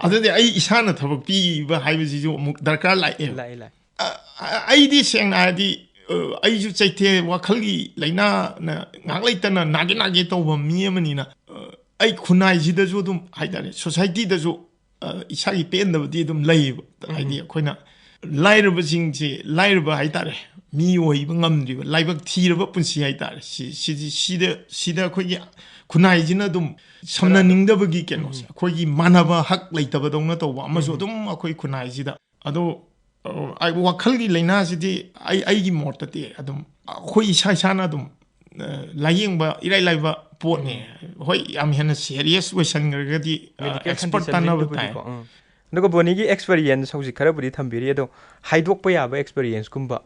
ꯑꯗꯨꯗꯤ ꯑꯩ ꯏꯁꯥꯅ ꯊꯕꯛ ꯄꯤꯕ ꯍꯥꯏꯕꯁꯤꯁꯨ ꯑꯃꯨꯛ ꯗꯔꯀꯥꯔ ꯂꯥꯛꯑꯦꯕ꯫ ꯂꯥꯛꯑꯦ, ꯂꯥꯛꯑꯦ꯫ ꯑ-, ꯑ-, ꯑꯩꯗꯤ ꯁꯦꯡꯅ ꯍꯥꯏꯔꯗꯤ, ꯑ, ꯑꯩꯁꯨ ꯆꯩꯊꯦ ꯋꯥꯈꯜꯒꯤ ꯂꯥꯏꯅꯥꯅ ꯉꯥꯏꯍꯥꯛ ꯂꯩꯇꯅ ꯅꯥꯒꯦ ꯅꯥꯒꯦ ꯇꯧꯕ ꯃꯤ ꯑꯃꯅꯤꯅ, ꯑ, ꯑꯩ ꯈꯨꯟꯅꯥꯏꯁꯤꯗꯁꯨ ꯑꯗꯨꯝ ꯍꯥꯏꯇꯥꯔꯦ, ꯁꯣꯁꯥꯏꯇꯤꯗꯁꯨ, ꯑ, ꯏꯁꯥꯒꯤ ꯄꯦꯟꯗꯕꯗꯤ ꯑꯗꯨꯝ ꯂꯩꯌꯦꯕ꯫ ꯍꯥꯏꯗꯤ ꯑꯩꯈꯣꯏꯅ ꯂꯥꯏꯔꯕꯁꯤꯡꯁꯦ, ꯂꯥꯏꯔꯕ ꯍꯥꯏꯇꯥꯔꯦ, ꯃꯤ ꯑꯣꯏꯕ ꯉꯝꯗ꯭ꯔꯤꯕ, ꯂꯥꯏꯕꯛ ꯊꯤꯔꯕ ꯄꯨꯟꯁꯤ ꯍꯥꯏꯇꯥꯔꯦ꯫ ꯁꯤ-, ꯁꯤꯗꯤ-, ꯁꯤꯗ, ꯁꯤꯗ ꯑꯩꯈꯣꯏꯒꯤ ꯈꯨꯟꯅꯥꯏꯁꯤꯅ ꯑꯗꯨꯝ ꯁꯝꯅꯅꯤꯡꯗꯕꯒꯤ ꯀꯩꯅꯣꯁꯦ, ꯑꯩꯈꯣꯏꯒꯤ ꯃꯥꯟꯅꯕ ꯍꯛ ꯂꯩꯇꯕꯗꯧꯅ ꯇꯧꯕ ꯑꯃꯁꯨ ꯑꯗꯨꯝ ꯑꯩꯈꯣꯏ ꯈꯨꯟꯅꯥꯏꯁꯤꯗ꯫ ꯑꯗꯣ, ꯑ, ꯑꯩ ꯋꯥꯈꯜꯒꯤ ꯂꯥꯏꯅꯥꯁꯤꯗꯤ ꯑꯩ, ꯑꯩꯒꯤ ꯃꯣꯠꯇꯗꯤ ꯑꯗꯨꯝ ꯑꯩꯈꯣꯏ ꯏꯁꯥ ꯏꯁꯥꯅ ꯑꯗꯨꯝ, ꯑ, ꯂꯥꯏꯌꯦꯡꯕ ꯏꯔꯥꯏ ꯂꯥꯏꯕ ꯄꯣꯠꯅꯦ꯫ ꯍꯣꯏ, ꯌꯥꯝ ꯍꯦꯟꯅ ꯁꯦꯔꯤꯌꯁ ꯑꯣꯏꯁꯟꯈ꯭ꯔꯒꯗꯤ, ꯑ, ꯃꯦꯗꯤꯀꯦꯜ ꯑꯦꯛꯁꯄꯔꯠ ꯇꯥꯟꯅꯕ ꯇꯥꯏ꯫ ꯀꯟꯗꯤꯁꯟꯗꯨꯕꯨꯗꯤꯀꯣ꯫ ꯎꯝ꯫ ꯑꯗꯨꯒ ꯕꯣꯅꯤꯒꯤ ꯑꯦꯛꯁꯄꯤꯔꯤꯌꯦꯟꯁ ꯍꯧꯖꯤꯛ ꯈꯔꯕꯨꯗꯤ ꯊꯝꯕꯤꯔꯤ, ꯑꯗꯣ ꯍꯥꯏꯗꯣꯛꯄ ꯌꯥꯕ ꯑꯦꯛꯁꯄꯤꯔꯤꯌꯦꯟꯁꯀꯨꯝꯕ,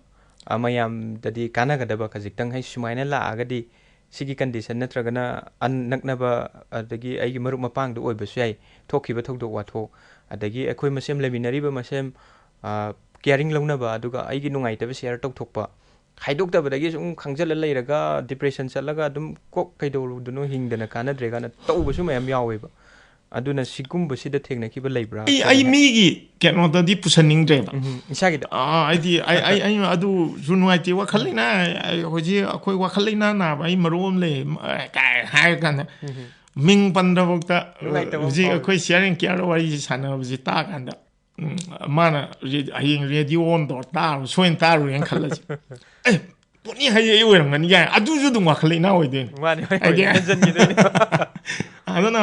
ꯑ, ꯃꯌꯥꯝꯗꯗꯤ ꯀꯥꯟꯅꯒꯗꯕ ꯈꯖꯤꯛꯇꯪ, ꯍꯥꯏ, ꯁꯨꯃꯥꯏꯅ ꯂꯥꯛꯑꯒꯗꯤ ꯁꯤꯒꯤ ꯀꯟꯗꯤꯁꯟ ꯅꯠꯇ꯭ꯔꯒꯅ ꯑꯟ-, ꯅꯛꯅꯕ, ꯑꯗꯒꯤ ꯑꯩꯒꯤ ꯃꯔꯨꯞ ꯃꯄꯥꯡꯗ ꯑꯣꯏꯕꯁꯨ ꯌꯥꯏ, ꯊꯣꯛꯈꯤꯕ ꯊꯧꯗꯣꯛ ꯋꯥꯊꯣꯛ, ꯑꯗꯒꯤ ꯑꯩꯈꯣꯏ ꯃꯁꯦꯝ ꯂꯩꯃꯤꯟꯅꯔꯤꯕ ꯃꯁꯦꯝ, ꯑ, ꯀꯤꯌꯥꯔꯤꯡ ꯂꯧꯅꯕ, ꯑꯗꯨꯒ ꯑꯩꯒꯤ ꯅꯨꯡꯉꯥꯏꯇꯕ ꯁꯤꯌꯔ ꯇꯧꯊꯣꯛꯄ, ꯍꯥꯏꯗꯣꯛꯇꯕꯗꯒꯤ ꯁꯨꯝ ꯈꯪꯖꯤꯜꯂ ꯂꯩꯔꯒ ꯗꯤꯄ꯭ꯔꯦꯁꯟ ꯆꯠꯂꯒ ꯑꯗꯨꯝ ꯀꯣꯛ ꯀꯩꯗꯧꯔꯨꯗꯣꯏꯅꯣ, ꯍꯤꯡꯗꯅ ꯀꯥꯟꯅꯗ꯭ꯔꯦ ꯀꯥꯏꯅ ꯇꯧꯕꯁꯨ ꯃꯌꯥꯝ ꯌꯥꯎꯋꯦꯕ꯫ ꯑꯗꯨꯅ ꯁꯤꯒꯨꯝꯕꯁꯤꯗ ꯊꯦꯡꯅꯈꯤꯕ ꯂꯩꯕ꯭ꯔꯥ? ꯑꯩ, ꯑꯩ ꯀꯔꯤ ꯍꯥꯏ- ꯃꯤꯒꯤ ꯀꯩꯅꯣꯗꯗꯤ ꯄꯨꯁꯟꯅꯤꯡꯗ꯭ꯔꯦꯕ꯫ ꯎꯝ, ꯏꯁꯥꯒꯤꯗ꯫ ꯑꯥ, ꯑꯩꯗꯤ ꯑꯩ, ꯑꯩ, ꯑꯩ ꯑꯗꯨꯁꯨ ꯅꯨꯡꯉꯥꯏꯇꯦ꯫ ꯋꯥꯈꯜ ꯂꯩꯅꯥ, ꯑꯩ ꯍꯧꯖꯤꯛ ꯑꯩꯈꯣꯏ ꯋꯥꯈꯜ ꯂꯩꯅꯥ ꯅꯥꯕ ꯑꯩ ꯃꯔꯨꯞ ꯑꯃ ꯂꯩ, ꯀꯥꯏ ꯍꯥꯏꯔ ꯀꯥꯟꯗ ꯎꯝ꯫ ꯃꯤꯡ ꯄꯟꯗ꯭ꯔꯐꯥꯎꯗ ꯅꯨꯡꯉꯥꯏꯇꯕ ꯍꯧꯖꯤꯛ ꯐꯥꯎꯋꯦ꯫ ꯑꯩꯈꯣꯏ ꯁꯤꯌꯥꯔꯤꯡ ꯀꯤꯌꯥꯔ ꯋꯥꯔꯤꯁꯦ ꯁꯥꯟꯅꯕꯁꯦ ꯇꯥ ꯀꯥꯟꯗ, ꯎꯝ, ꯃꯥꯅ ꯔꯦ-, ꯍꯌꯦꯡ ꯔꯦꯗꯤꯑꯣ ꯑꯣꯟ ꯇꯧꯔ ꯇꯥꯔꯨ, ꯁꯣꯏꯅ ꯇꯥꯔꯨꯔꯦꯅ ꯈꯜꯂꯁꯤ꯫ ꯑꯦ, ꯄꯣꯠꯅꯤ ꯍꯥꯏꯁꯦ ꯑꯩ ꯑꯣꯏꯔꯝꯒꯅꯤ ꯀꯥꯏꯅ, ꯑꯗꯨꯁꯨ ꯑꯗꯨꯝ ꯋꯥꯈꯜ ꯂꯩꯅꯥ ꯑꯣꯏꯗꯣꯏꯅꯤ꯫ ꯃꯥꯅꯤ, ꯍꯣꯏ, ꯍꯥꯏꯗꯤ ꯍꯣꯏ, ꯍꯦꯟꯖꯟꯈꯤꯗꯣꯏꯅꯤ꯫ ꯑꯗꯨꯅ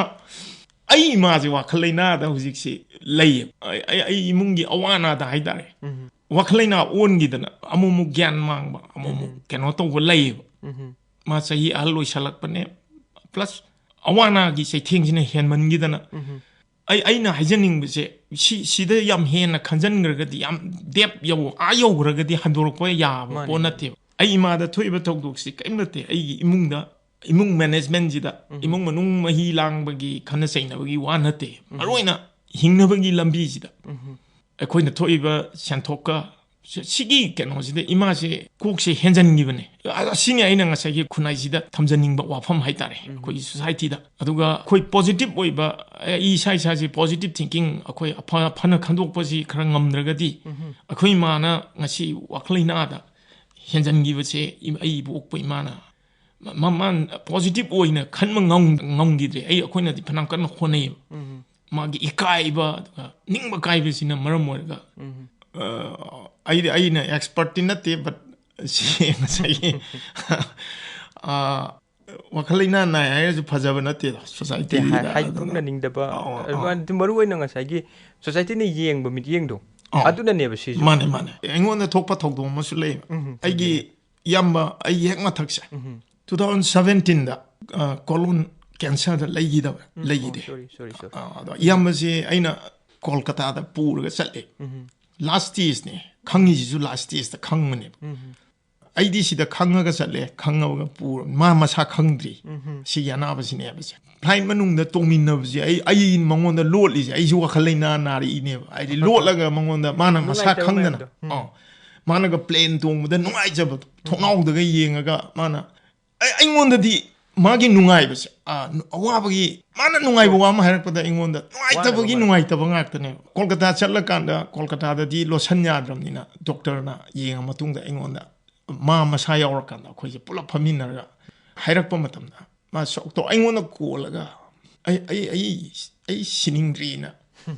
ꯑꯩ ꯏꯃꯥꯁꯦ ꯋꯥꯈꯜ ꯂꯩꯅꯥꯗ ꯍꯧꯖꯤꯛꯁꯤ ꯂꯩꯌꯦꯕ꯫ ꯑꯩ, ꯑꯩ, ꯑꯩ ꯏꯃꯨꯡꯒꯤ ꯑꯋꯥ ꯑꯅꯥꯗ ꯍꯥꯏꯇꯥꯔꯦ꯫ ꯎꯝ꯫ ꯋꯥꯈꯜ ꯂꯩꯅꯥ ꯑꯣꯟꯈꯤꯗꯅ ꯑꯃꯨꯛ ꯑꯃꯨꯛ ꯒ꯭ꯌꯥꯟ ꯃꯥꯡꯕ, ꯑꯃꯨꯛ ꯑꯃꯨꯛ ꯎꯝ꯫ ꯀꯩꯅꯣ ꯇꯧꯕ ꯂꯩꯌꯦꯕ꯫ ꯎꯝ꯫ ꯃꯥ ꯆꯍꯤ ꯑꯍꯜ ꯑꯣꯏꯁꯜꯂꯛꯄꯅꯦ꯫ ꯄ꯭ꯂꯁ ꯑꯋꯥ ꯑꯅꯥꯒꯤ ꯆꯩꯊꯦꯡꯁꯤꯅ ꯍꯦꯟꯃꯟꯈꯤꯗꯅ ꯎꯝ꯫ ꯑꯩ, ꯑꯩꯅ ꯍꯥꯏꯖꯅꯤꯡꯕꯁꯦ, ꯁꯤ, ꯁꯤꯗ ꯌꯥꯝ ꯍꯦꯟꯅ ꯈꯟꯖꯟꯈ꯭ꯔꯒꯗꯤ, ꯌꯥꯝ ꯗꯦꯞ ꯌꯧ-, ꯑꯥ ꯌꯧꯈ꯭ꯔꯒꯗꯤ ꯍꯟꯗꯣꯔꯛꯄ ꯌꯥꯕ ꯃꯥꯅꯦ, ꯄꯣꯠ ꯃꯥꯅꯦ꯫ ꯅꯠꯇꯦꯕ꯫ ꯑꯩ ꯏꯃꯥꯗ ꯊꯣꯛꯏꯕ ꯊꯧꯗꯣꯛꯁꯤ ꯀꯔꯤꯝ ꯅꯠꯇꯦ꯫ ꯑꯩꯒꯤ ꯏꯃꯨꯡꯗ, ꯏꯃꯨꯡ ꯃꯦꯅꯦꯖꯃꯦꯟꯁꯤꯗ, ꯎꯝ꯫ ꯏꯃꯨꯡ ꯃꯅꯨꯡ ꯃꯍꯤ ꯂꯥꯡꯕꯒꯤ ꯈꯠꯅ ꯆꯩꯅꯕꯒꯤ ꯋꯥ ꯅꯠꯇꯦ꯫ ꯎꯝ꯫ ꯃꯔꯨꯑꯣꯏꯅ ꯍꯤꯡꯅꯕꯒꯤ ꯂꯝꯕꯤꯁꯤꯗ ꯎꯝ꯫ ꯑꯩꯈꯣꯏꯅ ꯊꯣꯛꯏꯕ ꯁꯦꯟꯊꯣꯛꯀ ꯁꯤ-, ꯁꯤꯒꯤ ꯀꯩꯅꯣꯁꯤꯗ ꯏꯃꯥꯁꯦ ꯀꯣꯛꯁꯦ ꯍꯦꯟꯖꯟꯈꯤꯕꯅꯦ꯫ ꯑ-, ꯑꯁꯤꯅꯤ ꯑꯩꯅ ꯉꯁꯥꯏꯒꯤ ꯈꯨꯟꯅꯥꯏꯁꯤꯗ ꯊꯝꯖꯅꯤꯡꯕ ꯋꯥꯐꯝ ꯍꯥꯏꯇꯥꯔꯦ, ꯎꯝ꯫ ꯑꯩꯈꯣꯏꯒꯤ ꯁꯣꯁꯥꯏꯇꯤꯗ꯫ ꯑꯗꯨꯒ ꯑꯩꯈꯣꯏ ꯄꯣꯖꯤꯇꯤꯚ ꯑꯣꯏꯕ, ꯑꯩ ꯏꯁꯥ ꯏꯁꯥꯁꯦ ꯄꯣꯖꯤꯇꯤꯚ ꯊꯤꯡꯀꯤꯡ, ꯑꯩꯈꯣꯏ ꯑꯐ-, ꯐꯅ ꯈꯟꯗꯣꯛꯄꯁꯤ ꯈꯔ ꯉꯝꯗ꯭ꯔꯒꯗꯤ, ꯎꯝ꯫ ꯑꯩꯈꯣꯏ ꯏꯃꯥꯅ ꯉꯁꯤ ꯋꯥꯈꯜ ꯂꯩꯅꯥꯗ ꯍꯦꯟꯖꯟꯈꯤꯕꯁꯦ ꯏ-, ꯑꯩ ꯏꯕꯣꯛꯄ ꯏꯃꯥꯅ ꯃ-, ꯃ-, ꯃꯥ ꯄꯣꯖꯤꯇꯤꯚ ꯑꯣꯏꯅ ꯈꯟꯕ ꯉꯝ-, ꯉꯝꯈꯤꯗ꯭ꯔꯦ꯫ ꯑꯩ, ꯑꯩꯈꯣꯏꯅꯗꯤ ꯐꯅꯌꯥꯝ ꯀꯟꯅ ꯍꯣꯠꯅꯩꯌꯦꯕ꯫ ꯎꯝ꯫ ꯃꯥꯒꯤ ꯏꯀꯥꯏꯕ, ꯑꯗꯨꯒ ꯅꯤꯡꯕ ꯀꯥꯏꯕꯁꯤꯅ ꯃꯔꯝ ꯑꯣꯏꯔꯒ, ꯎꯝ꯫ ꯑ, ꯑꯩꯗꯤ, ꯑꯩꯅ ꯑꯦꯛꯁꯄꯔꯠꯇꯤ ꯅꯠꯇꯦ, but ꯁꯤ ꯉꯁꯥꯏꯒꯤ, ꯑ, ꯋꯥꯈꯜ ꯂꯩꯅꯥ ꯅꯥꯏ ꯍꯥꯏꯔꯁꯨ ꯐꯖꯕ ꯅꯠꯇꯦꯗ, ꯅꯠꯇꯦ, ꯁꯣꯁꯥꯏꯇꯤꯗ꯫ ꯍꯥꯏ-, ꯑꯗꯨꯅ ꯍꯥꯏꯗꯣꯛꯅꯅꯤꯡꯗꯕ, ꯑꯧ, ꯑꯧ꯫ ꯑꯗꯨ ꯃꯔꯨ ꯑꯣꯏꯅ ꯉꯁꯥꯏꯒꯤ ꯁꯣꯁꯥꯏꯇꯤꯅ ꯌꯦꯡꯕ ꯃꯤꯠꯌꯦꯡꯗꯣ, ꯑꯧ꯫ ꯑꯗꯨꯅꯅꯦꯕ ꯁꯤꯁꯨ꯫ ꯃꯥꯅꯦ, ꯃꯥꯅꯦ꯫ ꯑꯩꯉꯣꯟꯗ ꯊꯣꯛꯄ ꯊꯧꯗꯣꯛ ꯑꯃꯁꯨ ꯂꯩꯌꯦꯕ꯫ ꯎꯝ, ꯑꯩꯒꯤ ꯎꯝ꯫ ꯏꯌꯥꯝꯕ, ꯑꯩꯒꯤ ꯍꯦꯛ ꯃꯊꯛꯁꯦ, ꯎꯝ꯫ ꯇꯨ ꯊꯥꯎꯖꯟ ꯁꯚꯦꯟꯇꯤꯟꯗ, ꯑ, colon cancerꯗ ꯂꯩꯈꯤꯗꯕ, ꯎꯝ, ꯂꯩꯈꯤꯗꯦ꯫ ꯑꯣ, sorry, sorry, sorry꯫ ꯑ, ꯑꯗꯣ ꯏꯌꯥꯝꯕꯁꯦ ꯑꯩꯅ ꯀꯣꯜꯀꯇꯥꯗ ꯄꯨꯔꯒ ꯆꯠꯂꯦ꯫ ꯎꯝ꯫ Last stageꯅꯦ꯫ ꯈꯪꯉꯤꯁꯤꯁꯨ last stageꯇ ꯈꯪꯕꯅꯦꯕ꯫ ꯎꯝ꯫ ꯑꯩꯗꯤ ꯁꯤꯗ ꯈꯪꯉꯒ ꯆꯠꯂꯦ, ꯈꯪꯉꯒ ꯄꯨꯔꯕꯅꯤ, ꯃꯥ ꯃꯁꯥ ꯈꯪꯗ꯭ꯔꯤ꯫ ꯎꯝ꯫ ꯁꯤꯒꯤ ꯑꯅꯥꯕꯁꯤꯅꯦꯕꯁꯦ꯫ Flight ꯃꯅꯨꯡꯗ ꯇꯣꯡꯃꯤꯟꯅꯕꯁꯦ ꯑꯩ, ꯑꯩ ꯃꯉꯣꯟꯗ ꯂꯣꯠꯂꯤꯁꯦ, ꯑꯩꯁꯨ ꯋꯥꯈꯜ ꯂꯩꯅꯥ ꯅꯥꯔꯛꯏꯅꯦꯕ꯫ ꯍꯥꯏꯗꯤ ꯂꯣꯠꯂꯒ ꯃꯉꯣꯟꯗ, ꯃꯥꯅ ꯃꯁꯥ ꯅꯨꯡꯉꯥꯏꯇꯕ ꯈꯪꯗꯅ꯫ ꯃꯌꯥꯝꯗꯣ꯫ ꯎꯝ꯫ ꯑꯥ꯫ ꯃꯥꯅꯒ plane ꯇꯣꯡꯕꯗ ꯅꯨꯡꯉꯥꯏꯖꯕꯗꯣ, ꯊꯣꯡꯅꯥꯎꯗꯒ ꯌꯦꯡꯉꯒ ꯃꯥꯅ, ꯑꯩ, ꯑꯩꯉꯣꯟꯗꯗꯤ ꯃꯥꯒꯤ ꯅꯨꯡꯉꯥꯏꯕꯁꯦ, ꯑꯥ, ꯅꯨ-, ꯑꯋꯥꯕꯒꯤ, ꯃꯥꯅ ꯅꯨꯡꯉꯥꯏꯕ ꯋꯥ ꯑꯃ ꯍꯥꯏꯔꯛꯄꯗ ꯑꯩꯉꯣꯟꯗ ꯅꯨꯡꯉꯥꯏꯇꯕꯒꯤ ꯋꯥꯅꯕ ꯃꯔꯝ꯫ ꯅꯨꯡꯉꯥꯏꯇꯕ ꯉꯥꯛꯇꯅꯦꯕ꯫ ꯀꯣꯜꯀꯇꯥ ꯆꯠꯂꯀꯥꯟꯗ ꯀꯣꯜꯀꯇꯥꯗꯗꯤ lotion ꯌꯥꯗ꯭ꯔꯕꯅꯤꯅ doctorꯅ ꯌꯦꯡꯉ ꯃꯇꯨꯡꯗ ꯑꯩꯉꯣꯟꯗ ꯃꯥ ꯃꯁꯥ ꯌꯥꯎꯔꯀꯥꯟꯗ ꯑꯩꯈꯣꯏꯁꯦ ꯄꯨꯂꯞ ꯐꯝꯃꯤꯟꯅꯔꯒ ꯍꯥꯏꯔꯛꯄ ꯃꯇꯝꯗ ꯃꯥ ꯁꯣꯛꯇꯣ ꯑꯩꯉꯣꯟꯗ ꯀꯣꯜꯂꯒ, "ꯑꯩ, ꯑꯩ, ꯑꯩ, ꯑꯩ ꯁꯤꯅꯤꯡꯗ꯭ꯔꯤꯅ,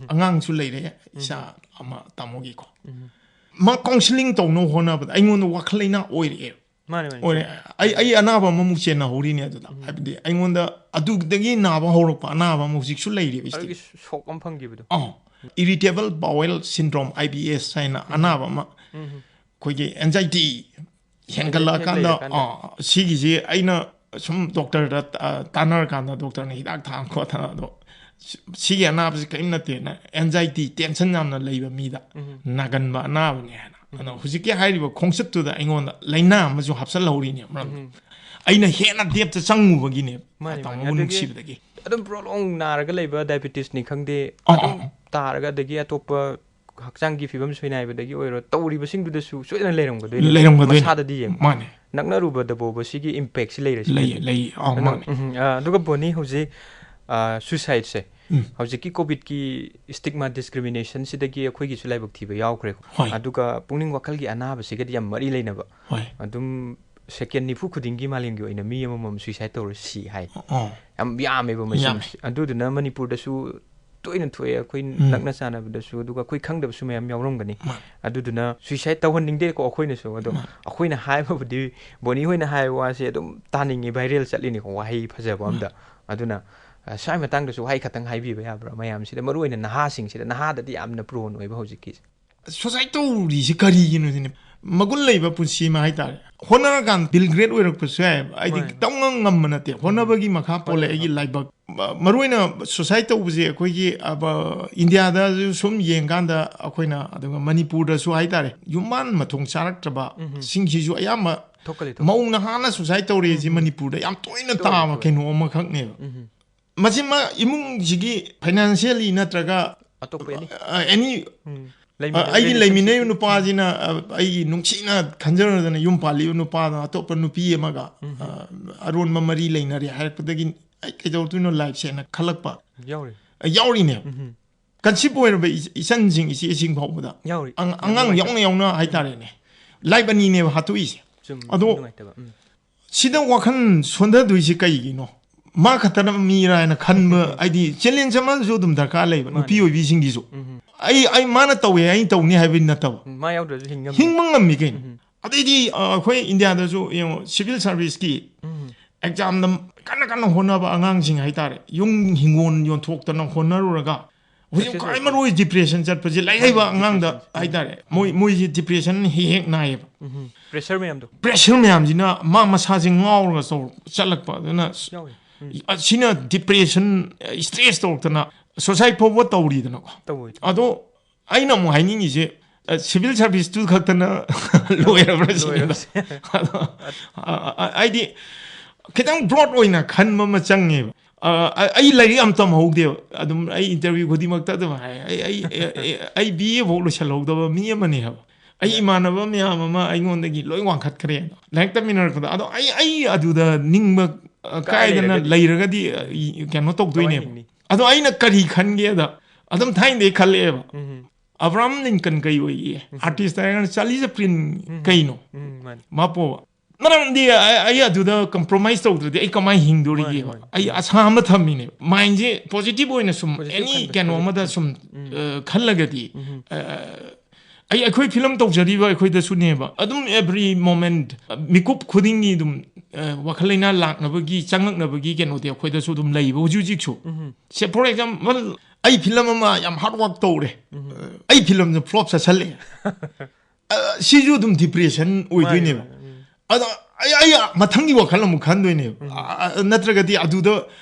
ꯑꯉꯥꯡꯁꯨ ꯂꯩꯔꯦ, ꯏꯆꯥ ꯑꯃ ꯇꯥꯃꯣꯒꯤꯀꯣ"꯫ ꯎꯝ꯫ ꯃꯥ counselling ꯇꯧꯅꯕ ꯍꯣꯠꯅꯕꯗ ꯑꯩꯉꯣꯟꯗ ꯋꯥꯈꯜ ꯂꯩꯅꯥ ꯑꯣꯏꯔꯛꯑꯦ꯫ ꯃꯥꯅꯦ, ꯃꯥꯅꯦ, ꯑꯣꯏꯔꯦ꯫ ꯆꯨꯝꯃꯦ꯫ ꯑꯩ, ꯑꯩ ꯑꯅꯥꯕ ꯑꯃꯃꯨꯛ ꯆꯦꯟꯅꯍꯧꯔꯤꯅꯦ ꯑꯗꯨꯗ꯫ ꯎꯝ꯫ ꯍꯥꯏꯕꯗꯤ ꯑꯩꯉꯣꯟꯗ ꯑꯗꯨꯗꯒꯤ ꯅꯥꯕ ꯍꯧꯔꯛꯄ ꯑꯅꯥꯕ ꯑꯃ ꯍꯧꯖꯤꯛꯁꯨ ꯂꯩꯔꯤꯕ ꯑꯗꯨꯒꯤ ꯁ꯭ꯇꯦꯖ꯫ ꯁꯣꯛ ꯑꯃ ꯐꯪꯈꯤꯕꯗꯣ꯫ ꯑꯥ꯫ Irritable bowel syndrome, I B S ꯍꯥꯏꯅ ꯎꯝ꯫ ꯑꯅꯥꯕ ꯑꯃ꯫ ꯎꯝ꯫ ꯑꯩꯈꯣꯏꯒꯤ anxiety ꯍꯦꯟꯒꯠꯂꯛꯑꯀꯥꯟꯗ, ꯂꯩꯔꯀꯥꯟꯗ꯫ ꯑꯥ, ꯁꯤꯒꯤꯁꯦ ꯑꯩꯅ ꯁꯨꯝ doctorꯗ, ꯑ, ꯇꯥꯟꯅꯔꯀꯥꯟꯗ doctorꯅ ꯍꯤꯗꯥꯛ ꯊꯥ ꯈꯣꯠꯊ ꯑꯗꯣ ꯁꯤ-, ꯁꯤꯒꯤ ꯑꯅꯥꯕꯁꯤ ꯀꯔꯤꯝ ꯅꯠꯇꯦꯅ, anxiety, tension ꯌꯥꯝꯅ ꯂꯩꯕ ꯃꯤꯗ ꯎꯝ꯫ ꯅꯥꯒꯟꯕ ꯑꯅꯥꯕꯅꯦ ꯍꯥꯏꯅ꯫ ꯑꯗꯣ ꯎꯝ꯫ ꯍꯧꯖꯤꯛꯀꯤ ꯍꯥꯏꯔꯤꯕ ꯈꯣꯡꯆꯠꯇꯨꯗ ꯑꯩꯉꯣꯟꯗ ꯂꯥꯏꯅꯥ ꯑꯃꯁꯨ ꯍꯥꯞꯆꯜꯍꯧꯔꯤꯅꯦ, ꯃꯔꯝꯗꯤ ꯎꯝ꯫ ꯑꯩꯅ ꯍꯦꯟꯅ depthꯇ ꯆꯪꯉꯨꯕꯒꯤꯅꯦ꯫ ꯃꯥꯅꯦ, ꯃꯥꯅꯦ꯫ ꯇꯥꯃꯣꯕꯨ ꯑꯗꯨꯒꯤ ꯅꯨꯡꯁꯤꯕꯗꯒꯤ꯫ ꯑꯗꯨꯝ prolong ꯅꯥꯔꯒ ꯂꯩꯕ diabetesꯅꯤ ꯈꯪꯗꯦ, ꯑꯥ, ꯑꯗꯨꯝ ꯑꯥ, ꯑꯥ꯫ ꯇꯥꯔꯒ, ꯑꯗꯒꯤ ꯑꯇꯣꯞꯄ ꯍꯛꯆꯥꯡꯒꯤ ꯐꯤꯕꯝ ꯁꯣꯏꯅꯥꯏꯕꯗꯒꯤ ꯑꯣꯏꯔꯣ, ꯇꯧꯔꯤꯕꯁꯤꯡꯗꯨꯗꯁꯨ ꯁꯣꯏꯗꯅ ꯂꯩꯔꯝꯒꯗꯣꯏꯅꯦ꯫ ꯂꯩꯔꯝꯒꯗꯣꯏꯅꯦ꯫ ꯃꯁꯥꯗꯗꯤ ꯌꯦꯡꯉꯨ꯫ ꯃꯥꯅꯦ꯫ ꯅꯛꯅꯔꯨꯕꯗ ꯐꯥꯎꯕ ꯁꯤꯒꯤ impactꯁꯤ ꯂꯩꯔꯦ ꯁꯤꯗꯤ꯫ ꯂꯩ, ꯂꯩ꯫ ꯑꯥ, ꯑꯗꯨꯅ, ꯃꯥꯅꯦ꯫ ꯎꯝ, ꯑꯥ, ꯑꯗꯨꯒ ꯕꯣꯅꯤ ꯍꯧꯖꯤꯛ, ꯑꯥ, suicideꯁꯦ, ꯎꯝ꯫ ꯍꯧꯖꯤꯛꯀꯤ COVIDꯀꯤ stigma discriminationꯁꯤꯗꯒꯤ ꯑꯩꯈꯣꯏꯒꯤꯁꯨ ꯂꯥꯏꯕꯛ ꯊꯤꯕ ꯌꯥꯎꯈ꯭ꯔꯦꯀꯣ꯫ ꯍꯣꯏ꯫ ꯑꯗꯨꯒ ꯄꯨꯛꯅꯤꯡ ꯋꯥꯈꯜꯒꯤ ꯑꯅꯥꯕꯁꯤꯒꯗꯤ ꯌꯥꯝ ꯃꯔꯤ ꯂꯩꯅꯕ꯫ ꯍꯣꯏ꯫ ꯑꯗꯨꯝ second ꯅꯤꯐꯨ ꯈꯨꯗꯤꯡꯒꯤ ꯃꯥꯂꯦꯝꯒꯤ ꯑꯣꯏꯅ ꯃꯤ ꯑꯃꯃꯝ suicide ꯇꯧꯔ ꯁꯤ ꯍꯥꯏ꯫ ꯑꯣ꯫ ꯌꯥꯝ ꯌꯥꯝꯃꯦꯕ ꯃꯁꯤꯡꯁꯦ꯫ ꯌꯥꯝꯃꯦ꯫ ꯑꯗꯨꯗꯨꯅ ꯃꯅꯤꯄꯨꯔꯗꯁꯨ ꯇꯣꯏꯅ ꯊꯣꯛꯑꯦ, ꯑꯩꯈꯣꯏ ꯎꯝ꯫ ꯅꯛꯅ ꯆꯥꯟꯅꯕꯗꯁꯨ, ꯑꯗꯨꯒ ꯑꯩꯈꯣꯏ ꯈꯪꯗꯕꯁꯨ ꯃꯌꯥꯝ ꯌꯥꯎꯔꯝꯒꯅꯤ꯫ ꯃꯥꯅꯦ꯫ ꯑꯗꯨꯗꯨꯅ suicide ꯇꯧꯍꯟꯅꯤꯡꯗꯦꯀꯣ ꯑꯩꯈꯣꯏꯅꯁꯨ, ꯑꯗꯣ ꯃꯥꯅꯦ꯫ ꯑꯩꯈꯣꯏꯅ ꯍꯥꯏꯕꯕꯨꯗꯤ ꯕꯣꯅꯤ ꯍꯣꯏꯅ ꯍꯥꯏꯕ ꯋꯥꯁꯦ ꯑꯗꯨꯝ ꯇꯥꯅꯤꯡꯉꯤ, viral ꯆꯠꯂꯤꯅꯤꯀꯣ ꯋꯥꯍꯩ ꯐꯖꯕ ꯑꯝꯗ꯫ ꯃꯥꯅꯦ꯫ ꯑꯗꯨꯅ, ꯑ, ꯁ꯭ꯋꯥꯏ ꯃꯇꯥꯡꯗꯁꯨ ꯋꯥꯍꯩ ꯈꯛꯇꯪ ꯍꯥꯏꯕꯤꯕ ꯌꯥꯕ꯭ꯔꯥ? ꯃꯌꯥꯝꯁꯤꯗ, ꯃꯔꯨꯑꯣꯏꯅ ꯅꯍꯥꯁꯤꯡꯁꯤꯗ, ꯅꯍꯥꯗꯗꯤ ꯌꯥꯝꯅ prone ꯑꯣꯏꯕ ꯍꯧꯖꯤꯛꯀꯤꯁꯦ꯫ Suicide ꯇꯧꯔꯤꯁꯤ ꯀꯔꯤꯒꯤꯅꯣ ꯁꯤꯅꯤ꯫ ꯃꯒꯨꯟ ꯂꯩꯕ ꯄꯨꯟꯁꯤ ꯑꯃ ꯍꯥꯏꯇꯥꯔꯦ꯫ ꯍꯣꯠꯅꯔꯀꯥꯟꯗ ꯕꯤꯜ ꯒ꯭ꯔꯦꯠ ꯑꯣꯏꯔꯛꯄꯁꯨ ꯌꯥꯏꯑꯕ꯫ ꯑꯩꯗꯤ ꯃꯥꯅꯦ꯫ ꯇꯧ ꯉꯝ-, ꯉꯝꯕ ꯅꯠꯇꯦ, ꯍꯣꯠꯅꯕꯒꯤ ꯃꯈꯥ ꯄꯣꯜꯂꯦ꯫ ꯍꯣꯠꯅꯕ꯫ ꯑꯩꯒꯤ ꯂꯥꯏꯕꯛ, ꯃ-, ꯃꯔꯨꯑꯣꯏꯅ ꯁꯨꯁꯥꯏꯠ ꯇꯧꯕꯁꯦ ꯑꯩꯈꯣꯏꯒꯤ, ꯑꯕ, ꯏꯟꯗꯤꯌꯥꯗꯁꯨ ꯁꯨꯝ ꯌꯦꯡꯀꯥꯟꯗ ꯑꯩꯈꯣꯏꯅ, ꯑꯗꯨꯒ ꯃꯅꯤꯄꯨꯔꯗꯁꯨ ꯍꯥꯏꯇꯥꯔꯦ, ꯌꯨꯝꯕꯥꯟ ꯃꯊꯣꯡ ꯆꯥꯔꯛꯇ꯭ꯔꯕ ꯎꯝ꯫ ꯁꯤꯡꯁꯤꯁꯨ ꯑꯌꯥꯝꯕ ꯊꯣꯛꯀꯜꯂꯤ, ꯊꯣꯛꯀꯜꯂꯤ꯫ ꯃꯧ ꯅꯍꯥꯅ ꯁꯨꯁꯥꯏꯠ ꯇꯧꯔꯤꯁꯤ ꯎꯝ꯫ ꯃꯅꯤꯄꯨꯔꯗ ꯌꯥꯝ ꯇꯣꯏꯅ ꯊꯣꯛꯑꯦ, ꯇꯥꯕ ꯊꯣꯛꯑꯦ꯫ ꯀꯩꯅꯣ ꯑꯃꯈꯛꯅꯦꯕ꯫ ꯎꯝ꯫ ꯃꯁꯤꯃ ꯏꯃꯨꯡꯁꯤꯒꯤ ꯐꯥꯏꯅꯥꯟꯁꯤꯌꯦꯜꯂꯤ ꯅꯠꯇ꯭ꯔꯒ, ꯑꯇꯣꯞꯄ ꯑꯦꯅꯤ꯫ ꯑ, ꯑꯦꯅꯤ, ꯎꯝ꯫ ꯑ, ꯂꯩꯃꯤꯟꯅꯕ ꯑꯩꯒꯤ ꯂꯩꯃꯤꯟꯅꯔꯤꯕ relationship꯫ ꯅꯨꯄꯥꯁꯤꯅ, ꯑ, ꯑꯩꯒꯤ ꯅꯨꯡꯁꯤꯅ ꯈꯟꯖꯔꯗꯅ ꯌꯨꯝ ꯄꯥꯜꯂꯤꯕ ꯅꯨꯄꯥꯗꯣ ꯑꯇꯣꯞꯄ ꯅꯨꯄꯤ ꯑꯃꯒ, ꯎꯝ꯫ ꯑ, ꯑꯔꯣꯟꯕ ꯃꯔꯤ ꯂꯩꯅꯔꯦ ꯍꯥꯏꯔꯛꯄꯗꯒꯤ ꯑꯩ ꯀꯩꯗꯧꯗꯣꯏꯅꯣ ꯂꯥꯏꯐꯁꯦꯅ ꯈꯜꯂꯛꯄ, ꯌꯥꯎꯔꯤ꯫ ꯑ, ꯌꯥꯎꯔꯤꯅꯦꯕ꯫ ꯎꯝ꯫ ꯀꯟꯁꯤꯞ ꯑꯣꯏꯔꯕ ꯏꯆ-, ꯏꯆꯟꯁꯤꯡ, ꯏꯆꯦꯁꯤꯡ ꯐꯥꯎꯕꯗ ꯌꯥꯎꯔꯤ꯫ ꯑꯪ-, ꯌꯥꯝ ꯑꯉꯥꯡ ꯅꯨꯡꯉꯥꯏꯇꯕ꯫ ꯌꯥꯎꯅ ꯌꯥꯎꯅ ꯍꯥꯏꯇꯥꯔꯦꯅꯦ꯫ ꯂꯥꯏꯐ ꯑꯅꯤꯅꯦꯕ ꯍꯥꯠꯇꯣꯛꯏꯁꯦ꯫ ꯆꯨꯝ, ꯑꯗꯣ ꯅꯨꯡꯉꯥꯏꯇꯕ꯫ ꯎꯝ꯫ ꯁꯤꯗ ꯋꯥꯈꯜ ꯁꯣꯟꯊꯗꯣꯏꯁꯤ ꯀꯩꯒꯤꯅꯣ? ꯃꯥ ꯈꯛꯇꯅ ꯃꯤꯔꯥ ꯍꯥꯏꯅ ꯈꯟꯕ, ꯍꯥꯏꯗꯤ ꯆꯦꯂꯦꯟꯖ ꯑꯃꯁꯨ ꯑꯗꯨꯝ ꯗꯔꯀꯥꯔ ꯂꯩꯕ, ꯃꯥꯅꯦ꯫ ꯅꯨꯄꯤ ꯑꯣꯏꯕꯤꯁꯤꯡꯒꯤꯁꯨ꯫ ꯎꯝ꯫ ꯑꯩ, ꯑꯩ ꯃꯥꯅ ꯇꯧꯋꯦ, ꯑꯩ ꯇꯧꯅꯤ ꯍꯥꯏꯕꯗꯤ ꯅꯠꯇꯕ꯫ ꯎꯝ, ꯃꯥ ꯌꯥꯎꯗ꯭ꯔꯁꯨ ꯍꯤꯡ ꯉꯝꯃꯤ꯫ ꯍꯤꯡꯕ ꯉꯝꯃꯤ ꯀꯩꯅꯣ꯫ ꯎꯝ꯫ ꯑꯗꯩꯗꯤ, ꯑ, ꯑꯩꯈꯣꯏ ꯏꯟꯗꯤꯌꯥꯗꯁꯨ ꯌꯦꯡꯉꯣ, ꯁꯤꯚꯤꯜ ꯁꯥꯔꯚꯤꯁꯀꯤ ꯎꯝ꯫ ꯑꯦꯛꯖꯥꯝꯗ ꯀꯟꯅ ꯀꯟꯅ ꯍꯣꯠꯅꯕ ꯑꯉꯥꯡꯁꯤꯡ ꯍꯥꯏꯇꯥꯔꯦ, ꯌꯨꯝ ꯍꯤꯡꯒꯣꯜ ꯌꯣꯟꯊꯣꯛꯇꯅ ꯍꯣꯠꯅꯔꯨꯔꯒ, ꯍꯧꯖꯤꯛ success ꯈ꯭ꯋꯥꯏ ꯑꯣꯏꯗꯦ꯫ ꯃꯔꯨ ꯑꯣꯏ ꯗꯤꯄ꯭ꯔꯦꯁꯟ ꯆꯠꯄꯁꯦ ꯂꯥꯏꯔꯤꯛ ꯍꯩꯕ ꯃꯥꯅꯦ, ꯑꯉꯥꯡꯗ depression꯫ ꯎꯝ꯫ ꯍꯥꯏꯇꯥꯔꯦ꯫ ꯃꯣꯏ, ꯃꯣꯏꯁꯦ ꯗꯤꯄ꯭ꯔꯦꯁꯟ ꯍꯦꯛ ꯍꯦꯛ ꯅꯥꯏꯌꯦꯕ꯫ ꯎꯝ꯫ ꯄ꯭ꯔꯦꯁꯔ ꯃꯌꯥꯝꯗꯣ꯫ ꯄ꯭ꯔꯦꯁꯔ ꯃꯌꯥꯝꯁꯤꯅ ꯃꯥ ꯃꯁꯥꯁꯦ ꯉꯥꯎꯔꯒ ꯆꯧ-, ꯆꯠꯂꯛꯄ꯫ ꯑꯗꯨꯅ ꯌꯥꯎꯋꯤ꯫ ꯎꯝ꯫ ꯑꯁꯤꯅ ꯗꯤꯄ꯭ꯔꯦꯁꯟ, ꯁ꯭ꯇ꯭ꯔꯦꯁ ꯇꯧꯔꯛꯇꯅ ꯁꯨꯁꯥꯏꯠ ꯐꯥꯎꯕ ꯇꯧꯔꯤꯗꯅꯀꯣ꯫ ꯇꯧꯋꯤ꯫ ꯑꯗꯣ ꯑꯩꯅ ꯑꯃꯨꯛ ꯍꯥꯏꯅꯤꯡꯉꯤꯁꯦ, ꯑ, ꯁꯤꯚꯤꯜ ꯁꯥꯔꯚꯤꯁꯇꯨ ꯈꯛꯇꯅ ꯂꯣꯏꯔꯕ꯭ꯔꯥ ꯁꯤꯅꯤꯗ꯫ ꯂꯣꯏꯔꯕꯁꯦ꯫ ꯑꯗꯣ, ꯑ, ꯑ, ꯑ, ꯍꯥꯏꯗꯤ ꯈꯤꯇꯪ ꯕ꯭ꯔꯣꯗ ꯑꯣꯏꯅ ꯈꯟꯕ ꯑꯃ ꯆꯪꯉꯦꯕ꯫ ꯑ, ꯑ, ꯑꯩ ꯂꯥꯏꯔꯤꯛ ꯌꯥꯝ ꯇꯝꯍꯧꯗꯦꯕ꯫ ꯑꯗꯨꯝ ꯑꯩ ꯏꯟꯇꯔꯚ꯭ꯌꯨ ꯈꯨꯗꯤꯡꯃꯛꯇ ꯑꯗꯨꯝ ꯍꯥꯏ, "ꯑꯩ, ꯑꯩ, ꯑꯩ, ꯑꯩ, ꯑꯩ ꯕꯤ ꯑꯦ ꯐꯥꯎ ꯂꯣꯏꯁꯤꯜꯍꯧꯗꯕ ꯃꯤ ꯑꯃꯅꯦ" ꯍꯥꯏꯕ꯫ ꯑꯩ ꯏꯃꯥꯟꯅꯕ ꯃꯌꯥꯝ ꯑꯃ ꯑꯩꯉꯣꯟꯗꯒꯤ ꯂꯣꯏ ꯋꯥꯡꯈꯠꯈ꯭ꯔꯦ꯫ ꯂꯥꯏꯔꯤꯛ ꯇꯝꯃꯤꯟꯅꯔꯛꯄꯗ꯫ ꯑꯗꯣ ꯑꯩ, ꯑꯩ ꯑꯗꯨꯗ ꯅꯤꯡꯕ, ꯑ, ꯀꯥꯏ ꯀꯥꯏꯗꯅ ꯂꯩꯔꯒꯗꯤ? ꯂꯩꯔꯒꯗꯤ, ꯑ, ꯏ-, ꯀꯩꯅꯣ ꯇꯧꯗꯣꯏꯅꯦꯕ꯫ ꯀꯃꯥꯏꯅ ꯍꯤꯡꯅꯤ? ꯑꯗꯣ ꯑꯩꯅ ꯀꯔꯤ ꯈꯟꯒꯦꯗ, ꯑꯗꯨꯝ ꯊꯥꯏꯅꯗꯒꯤ ꯈꯜꯂꯛꯑꯦꯕ꯫ ꯎꯝ꯫ ꯑꯕ꯭ꯔꯥꯍꯝ ꯂꯤꯟꯀꯟ ꯀꯩ ꯑꯣꯏꯌꯦ? ꯎꯝ꯫ ꯑꯥꯔꯇꯤꯁ ꯍꯥꯏꯔꯒꯅ ꯆꯥꯔꯂꯤ ꯆꯦꯄ꯭ꯂꯤꯟ ꯎꯝ꯫ ꯀꯩꯅꯣ? ꯎꯝ, ꯃꯥꯅꯤ꯫ ꯃꯥ ꯄꯣꯕ꯫ ꯃꯔꯝꯗꯤ ꯑꯩ, ꯑꯩ ꯑꯗꯨꯗ ꯀꯝꯄ꯭ꯔꯣꯃꯥꯏꯁ ꯇꯧꯗ꯭ꯔꯗꯤ ꯑꯩ ꯀꯃꯥꯏꯅ ꯍꯤꯡꯗꯣꯔꯤꯒꯦꯕ? ꯃꯥꯅꯤ, ꯃꯥꯅꯤ꯫ ꯑꯩ ꯑꯁꯥ ꯑꯃ ꯊꯝꯃꯤꯅꯦ꯫ ꯃꯥꯏꯟꯁꯦ ꯄꯣꯖꯤꯇꯤꯚ ꯑꯣꯏꯅ ꯁꯨꯝ positive ꯑꯦꯅꯤ ꯈꯟꯕ, ꯀꯩꯅꯣ positive꯫ ꯑꯃꯗ ꯁꯨꯝ, ꯎꯝ꯫ ꯑ, ꯈꯜꯂꯒꯗꯤ, ꯎꯝ꯫ ꯑ, ꯑꯩ, ꯑꯩꯈꯣꯏ ꯐꯤꯂꯝ ꯇꯧꯖꯔꯤꯕ ꯑꯩꯈꯣꯏꯗꯁꯨꯅꯦꯕ, ꯑꯗꯨꯝ every moment, ꯃꯤꯀꯨꯞ ꯈꯨꯗꯤꯡꯒꯤ ꯑꯗꯨꯝ, ꯑ, ꯋꯥꯈꯜ ꯂꯩꯅꯥ ꯂꯥꯛꯅꯕꯒꯤ, ꯆꯪꯉꯛꯅꯕꯒꯤ ꯀꯩꯅꯣꯗꯤ ꯑꯩꯈꯣꯏꯗꯁꯨ ꯑꯗꯨꯝ ꯂꯩꯕ ꯍꯧꯖꯤꯛ ꯍꯧꯖꯤꯛꯁꯨ꯫ ꯎꯝ꯫ ꯁꯦ, for example, ꯑꯩ ꯐꯤꯂꯝ ꯑꯃ ꯌꯥꯝ ꯍꯥꯔꯗ ꯋꯥꯔꯛ ꯇꯧꯔꯦ꯫ ꯎꯝ꯫ ꯑꯩ ꯐꯤꯂꯝꯁꯦ ꯐ꯭ꯂꯣꯞ ꯆꯠꯁꯜꯂꯛꯑꯦ꯫ ꯁꯤꯁꯨ ꯑꯗꯨꯝ ꯗꯤꯄ꯭ꯔꯦꯁꯟ ꯑꯣꯏꯗꯣꯏꯅꯦꯕ꯫ ꯃꯥꯅꯦ, ꯃꯥꯅꯦ, ꯎꯝ꯫ ꯑꯗꯣ ꯑꯩ ꯑꯩ ꯃꯊꯪꯒꯤ ꯋꯥꯈꯜ ꯑꯃꯨꯛ ꯈꯟꯗꯣꯏꯅꯦꯕ꯫ ꯎꯝ꯫ ꯑ, ꯑ, ꯅꯠꯇ꯭ꯔꯒꯗꯤ ꯑꯗꯨꯗ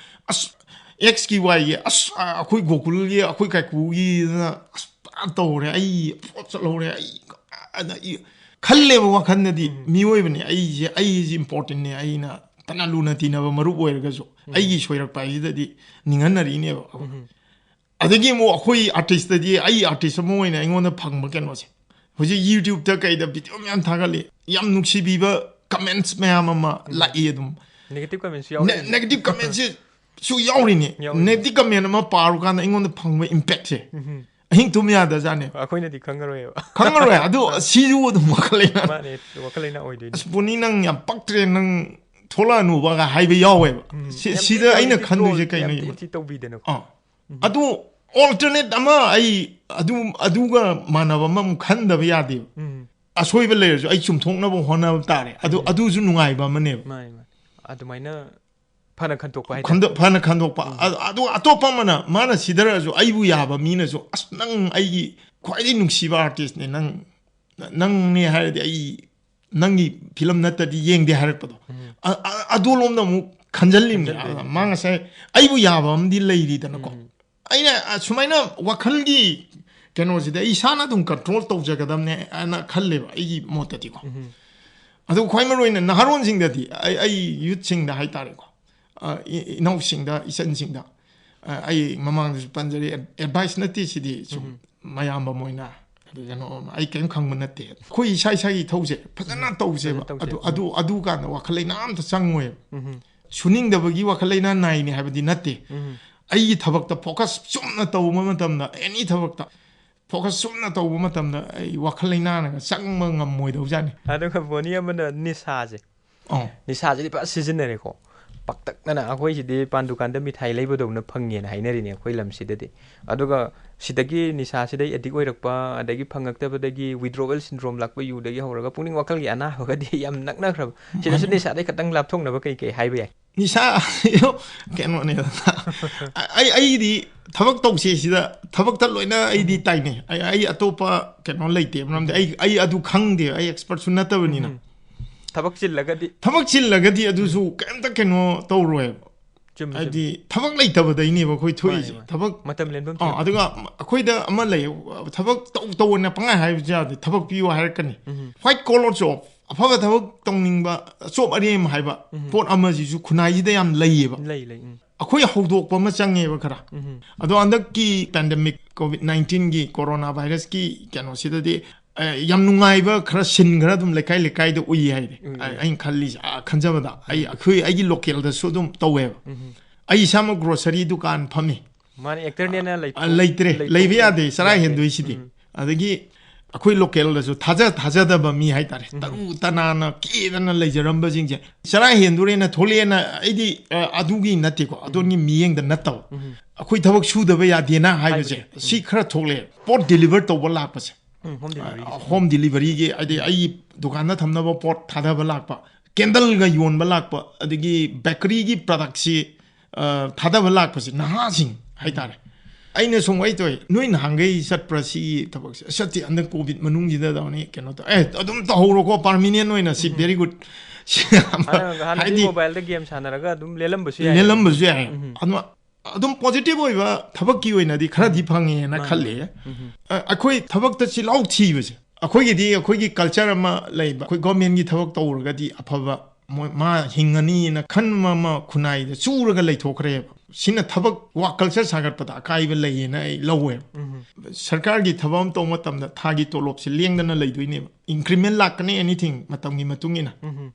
ꯑꯁ, ꯑꯦꯛꯁꯀꯤ ꯋꯥꯏꯒꯤ ꯑꯁ, ꯑ, ꯑꯩꯈꯣꯏ ꯒꯣꯀꯨꯜꯒꯤ, ꯑꯩꯈꯣꯏ ꯀꯥꯏꯀꯨꯒꯤꯗꯅ ꯑꯁ, ꯄꯨꯔꯥ ꯇꯧꯔꯦ, ꯑꯩ ꯄꯨꯔꯥ ꯆꯠꯍꯧꯔꯦ, ꯑꯩ ꯑꯅ ꯑꯩ ꯈꯜꯂꯦꯕ ꯋꯥꯈꯜꯗꯗꯤ꯫ ꯎꯝ꯫ ꯃꯤꯑꯣꯏꯕꯅꯦ ꯑꯩꯁꯦ, ꯑꯩꯁꯦ ꯏꯝꯄꯣꯔꯇꯦꯟꯅꯦ, ꯑꯩꯅ ꯐꯅ ꯂꯨꯅ ꯇꯤꯟꯅꯕ ꯃꯔꯨꯞ ꯑꯣꯏꯔꯒꯁꯨ ꯎꯝ꯫ ꯑꯩꯒꯤ ꯁꯣꯏꯔꯛꯄ ꯍꯥꯏꯁꯤꯗꯗꯤ ꯅꯤꯡꯍꯟꯅꯔꯤꯅꯦꯕ꯫ ꯎꯝ꯫ ꯑꯗꯒꯤ ꯑꯃꯨꯛ ꯑꯩꯈꯣꯏ ꯑꯥꯔꯇꯤꯁꯇꯗꯤ, ꯑꯩ ꯑꯥꯔꯇꯤꯁ ꯑꯃ ꯑꯣꯏꯅ ꯑꯩꯉꯣꯟꯗ ꯐꯪꯕ ꯀꯩꯅꯣꯁꯦ, ꯍꯧꯖꯤꯛ ꯌꯨꯇ꯭ꯌꯨꯕꯇ ꯀꯩꯗ ꯚꯤꯗꯤꯑꯣ ꯃꯌꯥꯝ ꯊꯥꯒꯠꯂꯤ, ꯌꯥꯝ ꯅꯨꯡꯁꯤꯕꯤꯕ ꯀꯃꯦꯟꯠꯁ ꯃꯌꯥꯝ ꯑꯃ ꯎꯝ꯫ ꯂꯥꯛꯏ ꯑꯗꯨꯝ꯫ ꯅꯦꯒꯦꯇꯤꯚ ꯀꯃꯦꯟꯠꯁꯨ ꯌꯥꯎꯔꯤ꯫ ꯅꯦ-, ꯅꯦꯒꯦꯇꯤꯚ ꯀꯃꯦꯟꯠꯁꯤ ꯁꯨ ꯌꯥꯎꯔꯤꯅꯤ꯫ ꯌꯥꯎꯔꯤꯅꯤ꯫ ꯅꯦꯒꯦꯇꯤꯚ ꯀꯃꯦꯟ ꯑꯃ ꯄꯥꯔꯨꯀꯥꯟꯗ ꯑꯩꯉꯣꯟꯗ ꯐꯪꯕ ꯏꯝꯄꯦꯛꯁꯦ ꯎꯝ꯫ ꯑꯍꯤꯡ ꯇꯨꯝ ꯌꯥꯗꯖꯥꯠꯅꯦ꯫ ꯑꯩꯈꯣꯏꯅꯗꯤ ꯈꯪꯉꯔꯣꯏꯕ꯫ ꯈꯪꯉꯔꯣꯏ꯫ ꯑꯗꯨ ꯁꯤꯁꯨ ꯑꯗꯨꯝ ꯋꯥꯈꯜ ꯂꯩꯅꯥ꯫ ꯃꯥꯅꯦ, ꯋꯥꯈꯜ ꯂꯩꯅꯥ ꯑꯣꯏꯗꯣꯏꯅꯤ꯫ "ꯑꯁ, ꯕꯣꯅꯤ, ꯅꯪ ꯌꯥꯝ ꯄꯛꯇ꯭ꯔꯦ, ꯅꯪ ꯊꯣꯛꯂꯛꯑꯅꯨꯕꯒ" ꯍꯥꯏꯕ ꯌꯥꯎꯋꯦꯕ꯫ ꯎꯝ꯫ ꯁꯤ-, ꯌꯥꯝ ꯁꯤꯗ ꯊꯤ ꯑꯩꯅ ꯇꯧꯔꯤꯁꯤ ꯈꯟꯗꯣꯏꯁꯦ troll, ꯌꯥꯝ ꯀꯩꯅꯣ ꯊꯤ ꯌꯦꯡꯉꯨ꯫ ꯊꯤ ꯇꯧꯕꯤꯗꯅꯀꯣ꯫ ꯑꯥ꯫ ꯎꯝ꯫ ꯑꯗꯨ alternate ꯑꯃ ꯑꯩ ꯑꯗꯨ, ꯑꯗꯨꯒ ꯃꯥꯟꯅꯕ ꯑꯃꯃꯨꯛ ꯈꯟꯗꯕ ꯌꯥꯗꯦꯕ꯫ ꯎꯝ꯫ ꯑꯁꯣꯏꯕ ꯂꯩꯔꯁꯨ ꯑꯩ ꯆꯨꯝꯊꯣꯛꯅꯕ ꯍꯣꯠꯅꯕ ꯇꯥꯔꯦ꯫ ꯑꯗꯨ, ꯎꯝ꯫ ꯑꯗꯨꯁꯨ ꯅꯨꯡꯉꯥꯏꯕ ꯑꯃꯅꯦꯕ꯫ ꯃꯥꯅꯦ, ꯃꯥꯅꯦ꯫ ꯑꯗꯨꯃꯥꯏꯅ ꯐꯅ ꯈꯟꯗꯣꯛꯄ ꯍꯥꯏꯇꯥꯔꯦ꯫ ꯈꯟꯗꯣꯛ-, ꯐꯅ ꯈꯟꯗꯣꯛꯄ꯫ ꯎꯝ꯫ ꯑ-, ꯑꯗꯨ ꯑꯇꯣꯞꯄ ꯑꯃꯅ, ꯃꯥꯅ ꯁꯤꯗꯔꯁꯨ ꯑꯩꯕꯨ ꯌꯥꯕ ꯃꯤꯅꯁꯨ, "ꯑꯁ, ꯅꯪ ꯑꯩꯒꯤ ꯈ꯭ꯋꯥꯏꯗꯒꯤ ꯅꯨꯡꯁꯤꯕ ꯑꯥꯔꯇꯤꯁꯅꯦ, ꯅꯪ, ꯅꯪꯅꯦ ꯍꯥꯏꯔꯗꯤ ꯑꯩ ꯅꯪꯒꯤ ꯐꯤꯂꯝ ꯅꯠꯇꯗꯤ ꯌꯦꯡꯗꯦ" ꯍꯥꯏꯔꯛꯄꯗꯣ꯫ ꯎꯝ꯫ ꯑ-, ꯑ-, ꯑꯗꯣꯂꯣꯝꯗ ꯑꯃꯨꯛ ꯈꯟꯖꯜꯂꯤꯕꯅꯤ꯫ ꯈꯟꯖꯜꯂꯤꯕꯅꯤ꯫ ꯑ, ꯃꯥ ꯉꯁꯥꯏ ꯑꯩꯕꯨ ꯌꯥꯕ ꯑꯃꯗꯤ ꯂꯩꯔꯤꯗꯅꯀꯣ꯫ ꯎꯝ꯫ ꯑꯩꯅ, ꯑ, ꯁꯨꯃꯥꯏꯅ ꯋꯥꯈꯜꯒꯤ ꯀꯩꯅꯣꯁꯤꯗ ꯑꯩ ꯏꯁꯥꯅ ꯑꯗꯨꯝ ꯀꯟꯇ꯭ꯔꯣꯜ ꯇꯧꯖꯒꯗꯕꯅꯦ ꯍꯥꯏꯅ ꯈꯜꯂꯦꯕ ꯑꯩꯒꯤ ꯃꯣꯠꯇꯗꯤꯀꯣ꯫ ꯎꯝ꯫ ꯑꯗꯨ ꯈ꯭ꯋꯥꯏ ꯃꯔꯨ ꯑꯣꯏꯅ ꯅꯍꯥꯔꯣꯟꯁꯤꯡꯗꯗꯤ, ꯑꯩ, ꯑꯩ ꯌꯨꯠꯁꯤꯡꯗ ꯍꯥꯏꯇꯥꯔꯦꯀꯣ, ꯑ, ꯏ-, ꯏꯅꯥꯎꯁꯤꯡꯗ, ꯏꯆꯟꯁꯤꯡꯗ, ꯑ, ꯑꯩ ꯃꯃꯥꯡꯗꯁꯨ ꯄꯟꯖꯔꯦ, ꯑꯦꯗ-, ꯑꯦꯗꯚꯥꯏꯁ ꯅꯠꯇꯦ ꯁꯤꯗꯤ, ꯁꯨꯝ ꯎꯝ꯫ ꯃꯌꯥꯝꯕ ꯑꯃ ꯑꯣꯏꯅ꯫ ꯑꯗꯨ ꯀꯩꯅꯣ, ꯑꯩ ꯀꯩꯝ ꯈꯪꯕ ꯅꯠꯇꯦ꯫ ꯑꯩꯈꯣꯏ ꯏꯁꯥ ꯏꯁꯥꯒꯤ ꯏꯊꯧꯁꯦ ꯐꯖꯅ ꯎꯝ꯫ ꯇꯧꯁꯦꯕ꯫ ꯐꯖꯅ ꯇꯧꯁꯦ꯫ ꯑꯗꯨ, ꯎꯝ꯫ ꯑꯗꯨ, ꯑꯗꯨ ꯀꯥꯟꯗ ꯋꯥꯈꯜ ꯂꯩꯅꯥ ꯑꯝꯇ ꯆꯪꯉꯣꯏꯕ꯫ ꯎꯝ꯫ ꯁꯨꯅꯤꯡꯗꯕꯒꯤ ꯋꯥꯈꯜ ꯂꯩꯅꯥ ꯅꯥꯏꯅꯦ ꯍꯥꯏꯕꯗꯤ ꯅꯠꯇꯦ꯫ ꯎꯝ꯫ ꯑꯩꯒꯤ ꯊꯕꯛꯇ ꯐꯣꯀꯁ ꯆꯨꯝꯅ ꯇꯧꯕ ꯃꯇꯝꯗ, ꯑꯦꯅꯤ ꯊꯕꯛꯇ ꯐꯣꯀꯁ ꯆꯨꯝꯅ ꯇꯧꯕ ꯃꯇꯝꯗ ꯑꯩ ꯋꯥꯈꯜ ꯂꯩꯅꯥꯅꯒ ꯆꯪꯕ ꯉꯝꯃꯣꯏꯗꯧꯖꯥꯠꯅꯤ꯫ ꯑꯗꯨꯒ ꯕꯣꯅꯤ ꯑꯃꯅ ꯅꯤꯁꯥꯁꯦ꯫ ꯑꯧ꯫ ꯅꯤꯁꯥꯁꯤꯗꯤ ꯐꯖ ꯁꯤꯖꯤꯟꯅꯔꯦꯀꯣ꯫ ꯄꯥꯛꯇꯛꯅꯅ ꯑꯩꯈꯣꯏꯁꯤꯗꯤ ꯄꯥꯟ ꯗꯨꯀꯥꯟꯗ ꯃꯤꯊꯥꯏ ꯂꯩꯕꯗꯧꯅ ꯐꯪꯉꯦꯅ ꯍꯥꯏꯅꯔꯤꯅꯦ ꯑꯩꯈꯣꯏ ꯂꯝꯁꯤꯗꯗꯤ꯫ ꯑꯗꯨꯒ ꯁꯤꯗꯒꯤ ꯅꯤꯁꯥꯁꯤꯗꯩ ꯑꯦꯗꯤꯛ ꯑꯣꯏꯔꯛꯄ, ꯑꯗꯒꯤ ꯐꯪꯉꯛꯇꯕꯗꯒꯤ withdrawal syndrome ꯂꯥꯛꯄ, ꯌꯨꯗꯒꯤ ꯍꯧꯔꯒ ꯄꯨꯛꯅꯤꯡ ꯋꯥꯈꯜꯒꯤ ꯑꯅꯥꯕꯒꯗꯤ ꯌꯥꯝ ꯅꯛꯅꯈ꯭ꯔꯕ꯫ ꯁꯤꯗꯁꯨ ꯃꯥꯅꯤ꯫ ꯅꯤꯁꯥꯗꯩ ꯈꯇꯪ ꯂꯥꯞꯊꯣꯛꯅꯕ ꯀꯩ ꯀꯩ ꯍꯥꯏꯕ ꯌꯥꯏ? ꯅꯤꯁꯥ ꯀꯩꯅꯣꯅꯦ꯫ ꯑꯩ ꯑꯩꯗꯤ ꯊꯕꯛ ꯇꯧꯁꯦ ꯁꯤꯗ ꯊꯕꯛꯇ ꯂꯣꯏꯅ ꯑꯩꯗꯤ ꯇꯥꯏꯅꯩ꯫ ꯑꯩ ꯑꯩ ꯑꯇꯣꯞꯄ ꯀꯩꯅꯣ ꯂꯩꯇꯦ꯫ ꯃꯔꯝꯗꯤ ꯑꯩ ꯑꯩ ꯑꯗꯨ ꯈꯪꯗꯦ꯫ ꯑꯩ ꯑꯦꯛꯁꯄꯔꯠꯁꯨ ꯅꯠꯇꯕꯅꯤꯅ꯫ ꯊꯕꯛ ꯆꯤꯜꯂꯒꯗꯤ ꯊꯕꯛ ꯆꯤꯜꯂꯒꯗꯤ ꯑꯗꯨꯁꯨ ꯀꯩꯝꯇ ꯀꯩꯅꯣ ꯇꯧꯔꯣꯏꯕ꯫ ꯆꯨꯝꯃꯤ, ꯆꯨꯝꯃꯤ꯫ ꯍꯥꯏꯗꯤ ꯊꯕꯛ ꯂꯩꯇꯕꯗꯩꯅꯦꯕ ꯑꯩꯈꯣꯏ ꯊꯣꯛꯏꯁꯦ꯫ ꯃꯥꯅꯦ, ꯃꯥꯅꯦ꯫ ꯊꯕꯛ ꯃꯇꯝ ꯂꯦꯟꯐꯝ ꯑꯥ, ꯊꯤꯕ꯫ ꯑꯗꯨꯒ ꯑꯩꯈꯣꯏꯗ ꯑꯃ ꯂꯩ, ꯊꯕꯛ ꯇꯧ ꯇꯧꯑꯣꯅ ꯄꯪꯍꯥꯏ ꯍꯥꯏꯕꯁꯨ ꯌꯥꯗꯦ꯫ ꯊꯕꯛ ꯄꯤꯌꯨ ꯍꯥꯏꯔꯛꯀꯅꯤ꯫ ꯎꯝ꯫ White collar job, ꯑꯐꯕ ꯊꯕꯛ ꯇꯧꯅꯤꯡꯕ, ꯑꯆꯣꯞ ꯑꯔꯦꯝ ꯍꯥꯏꯕ ꯎꯝ꯫ ꯄꯣꯠ ꯑꯃꯁꯤꯁꯨ ꯈꯨꯟꯅꯥꯏꯁꯤꯗ ꯌꯥꯝ ꯂꯩꯌꯦꯕ꯫ ꯂꯩ, ꯂꯩ꯫ ꯎꯝ꯫ ꯑꯩꯈꯣꯏ ꯍꯧꯗꯣꯛꯄ ꯑꯃ ꯆꯪꯉꯦꯕ ꯈꯔ꯫ ꯎꯝ꯫ ꯑꯗꯣ ꯍꯟꯗꯛꯀꯤ pandemic, COVID nineteenꯒꯤ, ꯀꯣꯔꯣꯅꯥ ꯚꯥꯏꯔꯁꯀꯤ ꯀꯩꯅꯣꯁꯤꯗꯗꯤ, ꯑ, ꯌꯥꯝ ꯅꯨꯡꯉꯥꯏꯕ ꯈꯔ, ꯁꯤꯟ ꯈꯔ ꯑꯗꯨꯝ ꯂꯩꯀꯥꯏ ꯂꯩꯀꯥꯏꯗ ꯎꯏ ꯍꯥꯏꯗꯤ꯫ ꯎꯏ, ꯎꯏ꯫ ꯑꯩꯅ ꯈꯜꯂꯤꯁꯦ, ꯑ, ꯈꯟꯖꯕꯗ ꯑꯩ, ꯑꯩꯈꯣꯏ, ꯑꯩꯒꯤ ꯂꯣꯀꯦꯜꯗꯁꯨ ꯑꯗꯨꯝ ꯇꯧꯋꯦꯕ꯫ ꯎꯝ꯫ ꯑꯩ ꯏꯁꯥꯃꯛ ꯒ꯭ꯔꯣꯁꯔꯤ ꯗꯨꯀꯥꯟ ꯐꯝꯃꯤ꯫ ꯃꯥꯅꯦ, ꯑꯦꯛꯇꯔꯅꯦꯅ ꯂꯩꯊꯣꯛ- ꯑ, ꯂꯩꯇ꯭ꯔꯦ, ꯂꯩꯊꯣꯛ- ꯂꯩꯕ ꯌꯥꯗꯦ, ꯆꯔꯥ ꯌꯥꯗꯦ꯫ ꯍꯦꯟꯗꯣꯏꯁꯤꯗꯤ꯫ ꯎꯝ꯫ ꯑꯗꯒꯤ ꯑꯩꯈꯣꯏ ꯂꯣꯀꯦꯜꯗꯁꯨ ꯊꯥꯖ ꯊꯥꯖꯗꯕ ꯃꯤ ꯍꯥꯏꯇꯥꯔꯦ, ꯎꯝ꯫ ꯇꯔꯨ ꯇꯅꯥꯟꯅ ꯀꯦꯗꯅ ꯂꯩꯖꯔꯝꯕꯁꯤꯡꯁꯦ, ꯆꯔꯥ ꯍꯦꯟꯗꯣꯔꯦꯅ ꯊꯣꯛꯂꯛꯑꯦꯅ, ꯑꯩꯗꯤ, ꯑ, ꯑꯗꯨꯒꯤ ꯅꯠꯇꯦꯀꯣ, ꯑꯗꯣꯝꯒꯤ ꯃꯤꯠꯌꯦꯡꯗ ꯅꯠꯇꯕ꯫ ꯎꯝ꯫ ꯑꯩꯈꯣꯏ ꯊꯕꯛ ꯁꯨꯗꯕ ꯌꯥꯗꯦꯅ ꯍꯥꯏꯕꯁꯦ, ꯍꯥꯏꯕꯁꯦ꯫ ꯁꯤ ꯈꯔ ꯊꯣꯛꯂꯛꯑꯦ꯫ ꯄꯣꯠ ꯗꯤꯂꯤꯚꯔ ꯇꯧꯕ ꯂꯥꯛꯄꯁꯦ, ꯎꯝ, ꯍꯣꯝ ꯗꯤꯂꯤꯚꯔꯤ꯫ ꯍꯣꯝ ꯗꯤꯂꯤꯚꯔꯤꯒꯤ, ꯍꯥꯏꯗꯤ ꯑꯩꯒꯤ ꯗꯨꯀꯥꯟꯗ ꯊꯝꯅꯕ ꯄꯣꯠ ꯊꯥꯗꯕ ꯂꯥꯛꯄ, ꯀꯦꯟꯗꯜꯒ ꯌꯣꯟꯕ ꯂꯥꯛꯄ, ꯑꯗꯒꯤ ꯕꯦꯀꯔꯤꯒꯤ ꯄ꯭ꯔꯗꯛꯁꯤ, ꯑ, ꯊꯥꯗꯕ ꯂꯥꯛꯄꯁꯦ, ꯅꯍꯥꯁꯤꯡ ꯍꯥꯏꯇꯥꯔꯦ꯫ ꯑꯩꯅ ꯁꯨꯝ ꯋꯥꯔꯤ ꯇꯧꯋꯦ, "ꯅꯣꯏ ꯅꯍꯥꯟꯈꯩ ꯆꯠꯄ꯭ꯔꯥ ꯁꯤꯒꯤ ꯊꯕꯛꯁꯦ?" "ꯑꯁ, ꯆꯠꯇꯦ, ꯍꯟꯗꯛ ꯀꯣꯚꯤꯗ ꯃꯅꯨꯡꯁꯤꯗ ꯇꯧꯅꯤ, ꯀꯩꯅꯣ ꯇꯧ-, ꯑꯦ, ꯑꯗꯨꯝ ꯇꯧꯍꯧꯔꯣꯀꯣ, ꯄꯥꯔꯃꯤꯅꯦꯟ ꯑꯣꯏꯅ ꯁꯤ, very good." ꯁꯤ ꯌꯥꯝꯅ, ꯍꯥꯟꯅ- ꯍꯥꯟꯅꯗꯤ ꯍꯥꯏꯗꯤ, ꯃꯣꯕꯥꯏꯜꯗ ꯒꯦꯝ ꯁꯥꯟꯅꯔꯒ ꯑꯗꯨꯝ ꯂꯦꯜꯂꯝꯕꯁꯨ ꯌꯥꯏ꯫ ꯂꯦꯜꯂꯝꯕꯁꯨ ꯌꯥꯏ꯫ ꯎꯝ꯫ ꯑꯗꯨꯝ, ꯑꯗꯨꯝ ꯄꯣꯖꯤꯇꯤꯚ ꯑꯣꯏꯕ ꯊꯕꯛꯀꯤ ꯑꯣꯏꯅꯗꯤ ꯈꯔꯗꯤ ꯐꯪꯉꯦꯅ ꯃꯥꯅꯦ꯫ ꯈꯜꯂꯦ꯫ ꯎꯝ꯫ ꯑ, ꯑꯩꯈꯣꯏ ꯊꯕꯛꯇ ꯆꯤꯜꯍꯥꯎ ꯊꯤꯕꯁꯦ, ꯑꯩꯈꯣꯏꯒꯤꯗꯤ ꯑꯩꯈꯣꯏꯒꯤ ꯀꯜꯆꯔ ꯑꯃ ꯂꯩꯕ, ꯑꯩꯈꯣꯏ ꯒꯣꯔꯃꯦꯟꯒꯤ ꯊꯕꯛ ꯇꯧꯔꯒꯗꯤ ꯑꯐꯕ, ꯃꯣꯏ, ꯃꯥ ꯍꯤꯡꯉꯅꯤꯅ ꯈꯟꯕ ꯑꯃ ꯈꯨꯟꯅꯥꯏꯗ ꯆꯨꯔꯒ ꯂꯩꯊꯣꯛꯈ꯭ꯔꯦꯕ꯫ ꯁꯤꯅ ꯊꯕꯛ, ꯋꯥꯛ ꯀꯜꯆꯔ ꯁꯥꯒꯠꯄꯗ ꯑꯀꯥꯏꯕ ꯂꯩꯌꯦꯅ ꯑꯩ ꯂꯧꯋꯦꯕ꯫ ꯎꯝ꯫ ꯁꯔꯀꯥꯔꯒꯤ ꯊꯕꯛ ꯑꯃ ꯇꯧꯕ ꯃꯇꯝꯗ ꯊꯥꯒꯤ ꯇꯣꯂꯣꯞꯁꯦ ꯂꯦꯡꯗꯅ ꯂꯩꯗꯣꯏꯅꯦꯕ, ꯏꯟꯀ꯭ꯔꯤꯃꯦꯟ ꯂꯥꯛꯀꯅꯤ, ꯑꯦꯅꯤꯊꯤꯡ, ꯃꯇꯝꯒꯤ ꯃꯇꯨꯡ ꯏꯟꯅ꯫ ꯎꯝ꯫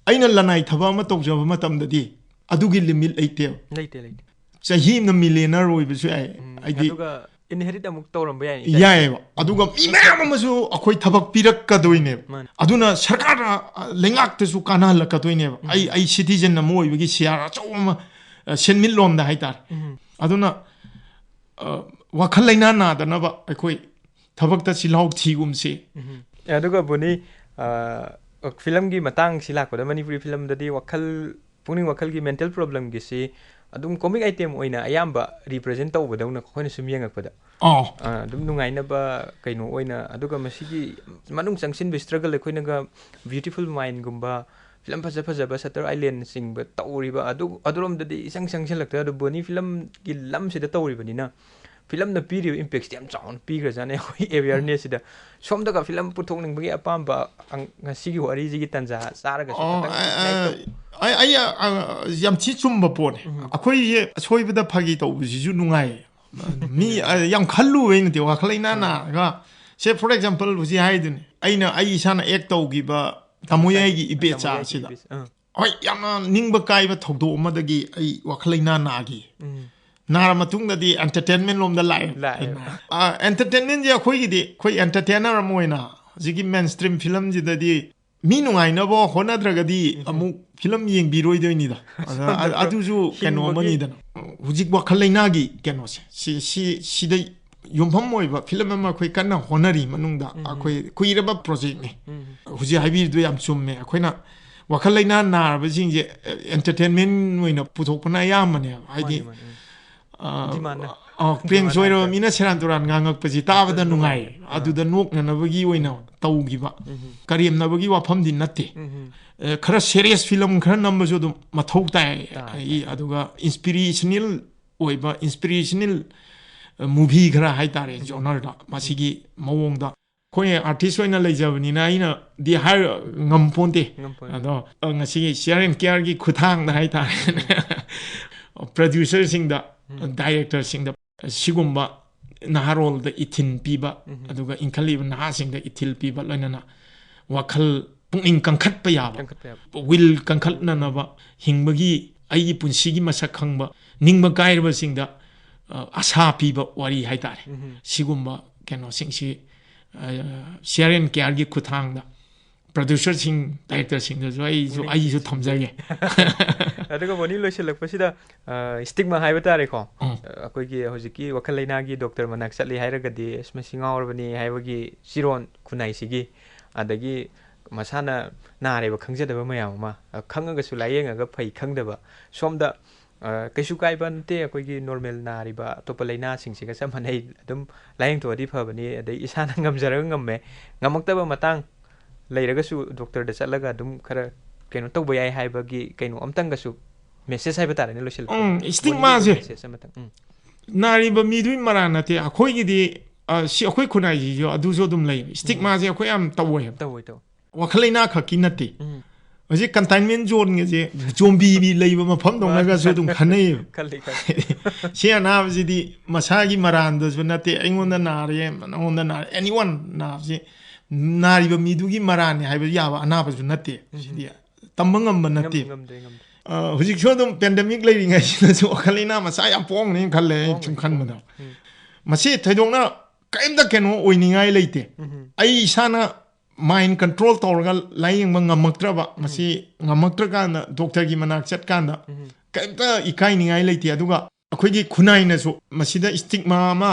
ꯑꯩꯅ ꯂꯅꯥꯏ ꯊꯕꯛ ꯑꯃ ꯇꯧꯖꯕ ꯃꯇꯝꯗꯗꯤ ꯑꯗꯨꯒꯤ ꯂꯤꯃꯤꯠ ꯂꯩꯇꯦꯕ꯫ ꯂꯩꯇꯦ, ꯂꯩꯇꯦ꯫ ꯆꯍꯤ ꯑꯃꯅ ꯃꯤꯂꯤꯌꯅꯔ ꯑꯣꯏꯕꯁꯨ ꯌꯥꯏ꯫ ꯎꯝ, ꯍꯥꯏꯗꯤ, ꯑꯗꯨꯒ ꯏꯟꯍꯦꯔꯤꯠ ꯑꯃꯨꯛ ꯇꯧꯔꯝꯕ ꯌꯥꯏ꯫ ꯌꯥꯏꯑꯕ꯫ ꯑꯗꯨꯒ ꯃꯤ ꯃꯌꯥꯝ ꯑꯃꯁꯨ ꯑꯩꯈꯣꯏ ꯊꯕꯛ ꯄꯤꯔꯛꯀꯗꯣꯏꯅꯦꯕ꯫ ꯃꯥꯅꯦ꯫ ꯑꯗꯨꯅ ꯁꯔꯀꯥꯔ, ꯑ, ꯂꯩꯉꯥꯛꯇꯁꯨ ꯀꯥꯟꯅꯍꯜꯂꯛꯀꯗꯣꯏꯅꯦꯕ꯫ ꯑꯩ, ꯑꯩ ꯁꯤꯇꯤꯖꯟ ꯑꯃ ꯑꯣꯏꯕꯒꯤ ꯁꯤꯌꯥꯔ ꯑꯆꯧꯕ ꯑꯃ, ꯑ, ꯁꯦꯟꯃꯤꯠꯂꯣꯟꯗ ꯍꯥꯏꯇꯥꯔꯦ꯫ ꯎꯝ꯫ ꯑꯗꯨꯅ, ꯑ, ꯋꯥꯈꯜ ꯂꯩꯅꯥ ꯅꯥꯗꯅꯕ ꯑꯩꯈꯣꯏ ꯊꯕꯛꯇ ꯆꯤꯜꯍꯥꯎ ꯊꯤꯒꯨꯝꯁꯤ꯫ ꯎꯝ꯫ ꯑꯗꯨꯒ ꯕꯣꯅꯤ, ꯑ, ꯐꯤꯂꯝꯒꯤ ꯃꯇꯥꯡꯁꯤ ꯂꯥꯛꯄꯗ, ꯃꯅꯤꯄꯨꯔꯤ ꯐꯤꯂꯝꯗꯗꯤ ꯋꯥꯈꯜ ꯄꯨꯛꯅꯤꯡ ꯋꯥꯈꯜꯒꯤ mental problemꯒꯤꯁꯤ ꯑꯗꯨꯝ comic item ꯑꯣꯏꯅ ꯑꯌꯥꯝꯕ represent ꯇꯧꯕꯗꯧꯅ ꯑꯩꯈꯣꯏꯅ ꯁꯨꯝ ꯌꯦꯡꯉꯛꯄꯗ꯫ ꯑꯥꯎ ꯑ, ꯑꯗꯨꯝ ꯅꯨꯡꯉꯥꯏꯅꯕ ꯀꯩꯅꯣ ꯑꯣꯏꯅ, ꯑꯗꯨꯒ ꯃꯁꯤꯒꯤ ꯃꯅꯨꯡ ꯆꯪꯁꯤꯟꯕ struggle, ꯑꯩꯈꯣꯏꯅꯒ Beautiful Mindꯒꯨꯝꯕ, ꯐꯤꯂꯝ ꯐꯖ ꯐꯖꯕ, Shutter Islandꯅꯆꯤꯡꯕ ꯇꯧꯔꯤꯕ ꯑꯗꯨ, ꯑꯗꯨꯔꯣꯝꯗꯗꯤ ꯏꯆꯪ ꯆꯪꯁꯤꯜꯂꯛꯇ꯭ꯔꯦ꯫ ꯑꯗꯣ ꯕꯣꯅꯤ ꯐꯤꯂꯝꯒꯤ ꯂꯝꯁꯤꯗ ꯇꯧꯔꯤꯕꯅꯤꯅ ꯐꯤꯂꯝꯅ ꯄꯤꯔꯤꯕ impactꯁꯤꯗꯤ ꯌꯥꯝ ꯆꯥꯎꯅ ꯄꯤꯈ꯭ꯔꯖꯥꯠꯅꯤ ꯑꯩꯈꯣꯏ awarenessꯁꯤꯗ꯫ ꯁꯣꯝꯗꯒ ꯐꯤꯂꯝ ꯄꯨꯊꯣꯛꯅꯤꯡꯕꯒꯤ ꯑꯄꯥꯝꯕ ꯑꯪ-, ꯉꯁꯤꯒꯤ ꯋꯥꯔꯤꯁꯤꯒꯤ ꯇꯥꯟꯖꯥ ꯆꯥꯔꯒꯁꯨ ꯑꯣ, ꯈꯤꯇꯪ ꯑ, highlight ꯑ, ꯇꯧ- ꯑꯩ, ꯑꯩ, ꯑ, ꯌꯥꯝ ꯊꯤ ꯆꯨꯝꯕ ꯄꯣꯠꯅꯤ꯫ ꯎꯝ. ꯑꯩꯈꯣꯏꯁꯦ ꯑꯁꯣꯏꯕꯗ ꯐꯥꯒꯤ ꯇꯧꯕꯁꯤꯁꯨ ꯅꯨꯡꯉꯥꯏꯌꯦ꯫ ꯃꯤ, ꯑ, ꯌꯥꯝ ꯈꯜꯂꯨꯕꯩ ꯅꯠꯇꯦ, ꯋꯥꯈꯜ ꯂꯩꯅꯥ ꯅꯥꯔꯒ, ꯁꯦ, for example, ꯍꯧꯖꯤꯛ ꯍꯥꯏꯗꯨꯅꯤ, ꯑꯩꯅ ꯑꯩ ꯏꯁꯥꯅ act ꯇꯧꯈꯤꯕ ꯇꯥꯃꯣ ꯌꯥꯏꯒꯤ ꯏꯕꯦꯆꯥ ꯇꯥꯃꯣ ꯌꯥꯏꯒꯤ ꯑꯁꯤꯗ, ꯏꯕꯦꯆꯥ, ꯑꯥ. ꯍꯣꯏ, ꯌꯥꯝꯅ ꯅꯤꯡꯕ ꯀꯥꯏꯕ ꯊꯧꯗꯣꯛ ꯑꯃꯗꯒꯤ ꯑꯩ ꯋꯥꯈꯜ ꯂꯩꯅꯥ ꯅꯥꯈꯤ꯫ ꯎꯝ. ꯅꯥꯔ ꯃꯇꯨꯡꯗꯗꯤ entertainment ꯂꯣꯝꯗ ꯂꯥꯛꯑꯦ꯫ ꯂꯥꯛꯑꯦ꯫ ꯑ, entertainmentꯁꯦ ꯑꯩꯈꯣꯏꯒꯤꯗꯤ, ꯑꯩꯈꯣꯏ entertainer ꯑꯃ ꯑꯣꯏꯅ ꯍꯧꯖꯤꯛꯀꯤ main stream ꯐꯤꯂꯝꯁꯤꯗꯗꯤ ꯃꯤ ꯅꯨꯡꯉꯥꯏꯅꯕ ꯍꯣꯠꯅꯗ꯭ꯔꯒꯗꯤ ꯎꯝ. ꯑꯃꯨꯛ ꯐꯤꯂꯝ ꯌꯦꯡꯕꯤꯔꯣꯏꯗꯣꯏꯅꯤꯗ꯫ ꯑꯗ, ꯁꯣꯝꯗ ꯑꯗꯨꯁꯨ ꯀꯩꯅꯣ ꯍꯤꯡꯕꯒꯤ ꯑꯃꯅꯤꯗꯅ꯫ ꯍꯧꯖꯤꯛ ꯋꯥꯈꯜ ꯂꯩꯅꯥꯒꯤ ꯀꯩꯅꯣꯁꯦ, ꯁꯤ, ꯁꯤ, ꯁꯤꯗ ꯌꯨꯝꯐꯝ ꯑꯣꯏꯕ ꯐꯤꯂꯝ ꯑꯃ ꯑꯩꯈꯣꯏ ꯀꯟꯅ ꯍꯣꯠꯅꯔꯤ ꯃꯅꯨꯡꯗ, ꯎꯝ. ꯑꯩꯈꯣꯏ ꯀꯨꯏꯔꯕ projectꯅꯤ꯫ ꯎꯝ. ꯍꯧꯖꯤꯛ ꯍꯥꯏꯕꯤꯔꯤꯗꯣ ꯌꯥꯝ ꯆꯨꯝꯃꯦ꯫ ꯑꯩꯈꯣꯏꯅ ꯋꯥꯈꯜ ꯂꯩꯅꯥ ꯅꯥꯔꯕꯁꯤꯡꯁꯦ entertainment ꯑꯣꯏꯅ ꯄꯨꯊꯣꯛꯄꯅ ꯑꯌꯥꯝꯕꯅꯦꯕ꯫ ꯍꯥꯏꯗꯤ, ꯃꯥꯅꯤ, ꯃꯥꯅꯤ, ꯎꯝ. ꯑ, ꯗꯤꯃꯥꯟꯅ. ꯑ, ꯄ꯭ꯔꯦꯡ ꯗꯤꯃꯥꯟꯅ ꯁꯣꯏꯔꯕ ꯍꯥꯏꯇꯥꯔꯦ. ꯃꯤꯅ ꯁꯦꯔꯥꯟ ꯇꯨꯔꯥꯟ ꯉꯥꯡꯉꯛꯄꯁꯤ ꯇꯥꯕꯗ ꯑꯗꯨ ꯅꯨꯡꯉꯥꯏ꯫ ꯅꯨꯡꯉꯥꯏ. ꯑꯥ. ꯑꯗꯨꯗ ꯅꯣꯛꯅꯅꯕꯒꯤ ꯑꯣꯏꯅ ꯇꯧꯈꯤꯕ꯫ ꯎꯝ. ꯀꯔꯦꯝꯅꯕꯒꯤ ꯋꯥꯐꯝꯗꯤ ꯅꯠꯇꯦ꯫ ꯎꯝ. ꯑ, ꯈꯔ serious ꯐꯤꯂꯝ ꯈꯔ ꯅꯝꯕꯁꯨ ꯑꯗꯨꯝ ꯃꯊꯧ ꯇꯥꯏ꯫ ꯇꯥꯏ, ꯑꯩ, ꯇꯥꯏ. ꯑꯗꯨꯒ inspirational ꯑꯣꯏꯕ, inspirational, ꯑ, movie ꯈꯔ ꯍꯥꯏꯇꯥꯔꯦ, genreꯗ ꯃꯁꯤꯒꯤ ꯃꯑꯣꯡꯗ꯫ ꯑꯩꯈꯣꯏ artist ꯑꯣꯏꯅ ꯂꯩꯖꯕꯅꯤꯅ ꯑꯩꯅꯗꯤ ꯍꯥꯏ ꯉꯝꯄꯣꯟꯇꯦ꯫ ꯉꯝꯄꯣꯟꯇꯦ. ꯑꯗꯣ, ꯑ, ꯉꯁꯤꯒꯤ ꯁꯤꯌꯥꯔ ꯑꯦꯟ ꯀꯤꯌꯥꯔꯒꯤ ꯈꯨꯠꯊꯥꯡꯗ ꯍꯥꯏꯇꯥꯔꯦꯅꯦ, producerꯁꯤꯡꯗ, ꯎꯝ. directorꯁꯤꯡꯗ, ꯁꯤꯒꯨꯝꯕ ꯅꯍꯥꯔꯣꯜꯗ ꯏꯊꯤꯜ ꯄꯤꯕ, ꯎꯝ. ꯑꯗꯨꯒ ꯏꯟꯈꯠꯂꯤꯕ ꯅꯍꯥꯁꯤꯡꯗ ꯏꯊꯤꯜ ꯄꯤꯕ, ꯂꯣꯏꯅꯅ ꯋꯥꯈꯜ ꯄꯨꯛꯅꯤꯡ ꯀꯟꯈꯠꯄ ꯌꯥꯕ, ꯀꯟꯈꯠꯄ ꯌꯥꯕ. will ꯀꯟꯈꯠꯅꯅꯕ, ꯍꯤꯡꯕꯒꯤ, ꯑꯩꯒꯤ ꯄꯨꯟꯁꯤꯒꯤ ꯃꯁꯛ ꯈꯪꯕ, ꯅꯤꯡꯕ ꯀꯥꯏꯔꯕꯁꯤꯡꯗ, ꯑ, ꯑꯁꯥ ꯄꯤꯕ ꯋꯥꯔꯤ ꯍꯥꯏꯇꯥꯔꯦ꯫ ꯎꯝ. ꯁꯤꯒꯨꯝꯕ ꯀꯩꯅꯣꯁꯤꯡꯁꯤ, ꯑ, ꯁꯤꯌꯥꯔ ꯑꯦꯟ ꯀꯤꯌꯥꯔꯒꯤ ꯈꯨꯠꯊꯥꯡꯗ producerꯁꯤꯡ, directorꯁꯤꯡꯗꯁꯨ ꯑꯩꯁꯨ, ꯄꯨꯛꯅꯤꯡ ꯑꯩꯁꯨ ꯊꯝꯖꯒꯦ꯫ ꯑꯗꯨꯒ ꯕꯣꯅꯤ, ꯂꯣꯏꯁꯤꯜꯂꯛꯄꯁꯤꯗ, ꯑ, stigma ꯍꯥꯏꯕ ꯇꯥꯔꯦꯀꯣ꯫ ꯎꯝ. ꯑ, ꯑꯩꯈꯣꯏꯒꯤ ꯍꯧꯖꯤꯛꯀꯤ ꯋꯥꯈꯜ ꯂꯩꯅꯥꯒꯤ doctor ꯃꯅꯥꯛ ꯆꯠꯂꯤ ꯍꯥꯏꯔꯒꯗꯤ, "ꯑꯁ, ꯃꯁꯤ ꯉꯥꯎꯔꯕꯅꯤ" ꯍꯥꯏꯕꯒꯤ ꯆꯤꯔꯣꯟ ꯈꯨꯟꯅꯥꯏꯁꯤꯒꯤ, ꯑꯗꯒꯤ ꯃꯁꯥꯅ ꯅꯥꯔꯦꯕ ꯈꯪꯖꯗꯕ ꯃꯌꯥꯝ ꯑꯃ, ꯑ, ꯈꯪꯉꯒꯁꯨ ꯂꯥꯏꯌꯦꯡꯉꯒ ꯐꯩ ꯈꯪꯗꯕ꯫ ꯁꯣꯝꯗ, ꯑ, ꯀꯩꯁꯨ ꯀꯥꯏꯕ ꯅꯠꯇꯦ, ꯑꯩꯈꯣꯏꯒꯤ ꯅꯣꯔꯃꯦꯜ ꯅꯥꯔꯤꯕ ꯑꯇꯣꯞꯄ ꯂꯥꯏꯅꯥꯁꯤꯡꯁꯤꯒ ꯆꯞ ꯃꯥꯟꯅꯩ, ꯑꯗꯨꯝ ꯂꯥꯏꯌꯦꯡꯊꯣꯛꯑꯗꯤ ꯐꯕꯅꯤ, ꯑꯗꯩ ꯏꯁꯥꯅ ꯉꯝꯖꯔꯒ ꯉꯝꯃꯦ, ꯉꯝꯃꯛꯇꯕ ꯃꯇꯥꯡ ꯂꯩꯔꯒꯁꯨ ꯗꯣꯛꯇꯔꯗ ꯆꯠꯂꯒ ꯑꯗꯨꯝ ꯈꯔ ꯀꯩꯅꯣ ꯇꯧꯕ ꯌꯥꯏ ꯍꯥꯏꯕꯒꯤ ꯀꯩꯅꯣ ꯑꯝꯇꯪꯒꯁꯨ ꯃꯦꯁꯦꯖ ꯍꯥꯏꯕ ꯇꯥꯔꯦꯅꯦ, ꯂꯣꯏꯁꯤꯜꯂꯛꯄ ꯎꯝ, ꯁ꯭ꯇꯤꯒꯃꯥꯁꯦ꯫ ꯃꯦꯁꯦꯖ ꯑꯃꯇꯪ꯫ ꯎꯝ꯫ ꯅꯥꯔꯤꯕ ꯃꯤꯗꯨꯒꯤ ꯃꯔꯥꯟ ꯅꯠꯇꯦ, ꯑꯩꯈꯣꯏꯒꯤꯗꯤ, ꯑ, ꯁꯤ ꯑꯩꯈꯣꯏ ꯈꯨꯟꯅꯥꯏꯁꯤꯁꯨ ꯑꯗꯨꯁꯨ ꯑꯗꯨꯝ ꯂꯩ꯫ ꯁ꯭ꯇꯤꯒꯃꯥꯁꯦ ꯑꯩꯈꯣꯏ ꯌꯥꯝ ꯇꯧꯋꯦ ꯍꯥꯏꯕ꯫ ꯇꯧꯋꯦ, ꯇꯧꯋꯦ꯫ ꯋꯥꯈꯜ ꯂꯩꯅꯥ ꯈꯛꯀꯤ ꯅꯠꯇꯦ꯫ ꯎꯝ꯫ ꯍꯧꯖꯤꯛ ꯀꯟꯇꯥꯏꯟꯃꯦꯟ ꯖꯣꯟꯒꯁꯦ ꯖꯣꯝꯕꯤꯕꯤ ꯂꯩꯕ ꯃꯐꯝꯗꯧꯅꯒꯁꯨ ꯑꯗꯨꯝ ꯈꯟꯅꯩꯌꯦꯕ꯫ ꯈꯜꯂꯤ, ꯈꯜꯂꯤ꯫ ꯁꯤ ꯑꯅꯥꯕꯁꯤꯗꯤ ꯃꯁꯥꯒꯤ ꯃꯔꯥꯟꯗꯁꯨ ꯅꯠꯇꯦ, ꯑꯩꯉꯣꯟꯗ ꯅꯥꯔꯦ, ꯅꯉꯣꯟꯗ ꯅꯥꯔꯦ, ꯑꯦꯅꯤ ꯋꯥꯟ ꯅꯥꯕꯁꯤ ꯅꯥꯔꯤꯕ ꯃꯤꯗꯨꯒꯤ ꯃꯔꯥꯟꯅꯤ ꯍꯥꯏꯕ ꯌꯥꯕ ꯑꯅꯥꯕꯁꯨ ꯅꯠꯇꯦ꯫ ꯎꯝ꯫ ꯁꯤꯗꯤ ꯇꯝꯕ ꯉꯝꯕ ꯅꯠꯇꯦ꯫ ꯉꯝꯗ꯭ꯔꯦ, ꯉꯝꯗ꯭ꯔꯦ꯫ ꯑ, ꯍꯧꯖꯤꯛꯁꯨ ꯑꯗꯨꯝ ꯄꯦꯟꯗꯦꯃꯤꯛ ꯂꯩꯔꯤꯉꯩꯁꯤꯗꯁꯨ ꯋꯥꯈꯜ ꯂꯩꯅꯥ ꯃꯆꯥ ꯌꯥꯝ ꯄꯣꯛꯑꯝꯒꯅꯤ ꯈꯜꯂꯦ, ꯑꯩ ꯁꯨꯝ ꯄꯣꯛꯑꯝꯒꯅꯤ, ꯈꯟꯕꯗ꯫ ꯄꯣꯛꯑꯝꯒꯅꯤ꯫ ꯎꯝ꯫ ꯃꯁꯤ ꯊꯣꯏꯗꯣꯛꯅ ꯀꯔꯤꯝꯇ ꯀꯩꯅꯣ ꯑꯣꯏꯅꯤꯡꯉꯥꯏ ꯂꯩꯇꯦ꯫ ꯎꯝ꯫ ꯑꯩ ꯏꯁꯥꯅ ꯃꯥꯏꯟ ꯀꯟꯇ꯭ꯔꯣꯜ ꯇꯧꯔꯒ ꯂꯥꯏꯌꯦꯡꯕ ꯉꯝꯃꯛꯇ꯭ꯔꯕ, ꯎꯝ꯫ ꯃꯁꯤ ꯉꯝꯃꯛꯇ꯭ꯔꯀꯥꯟꯗ ꯗꯣꯛꯇꯔꯒꯤ ꯃꯅꯥꯛ ꯆꯠꯀꯥꯟꯗ ꯎꯝ꯫ ꯀꯔꯤꯝꯇ ꯏꯀꯥꯏꯅꯤꯡꯉꯥꯏ ꯂꯩꯇꯦ꯫ ꯑꯗꯨꯒ ꯑꯩꯈꯣꯏꯒꯤ ꯈꯨꯟꯅꯥꯏꯅꯁꯨ ꯃꯁꯤꯗ ꯁ꯭ꯇꯤꯒꯃꯥ ꯑꯃ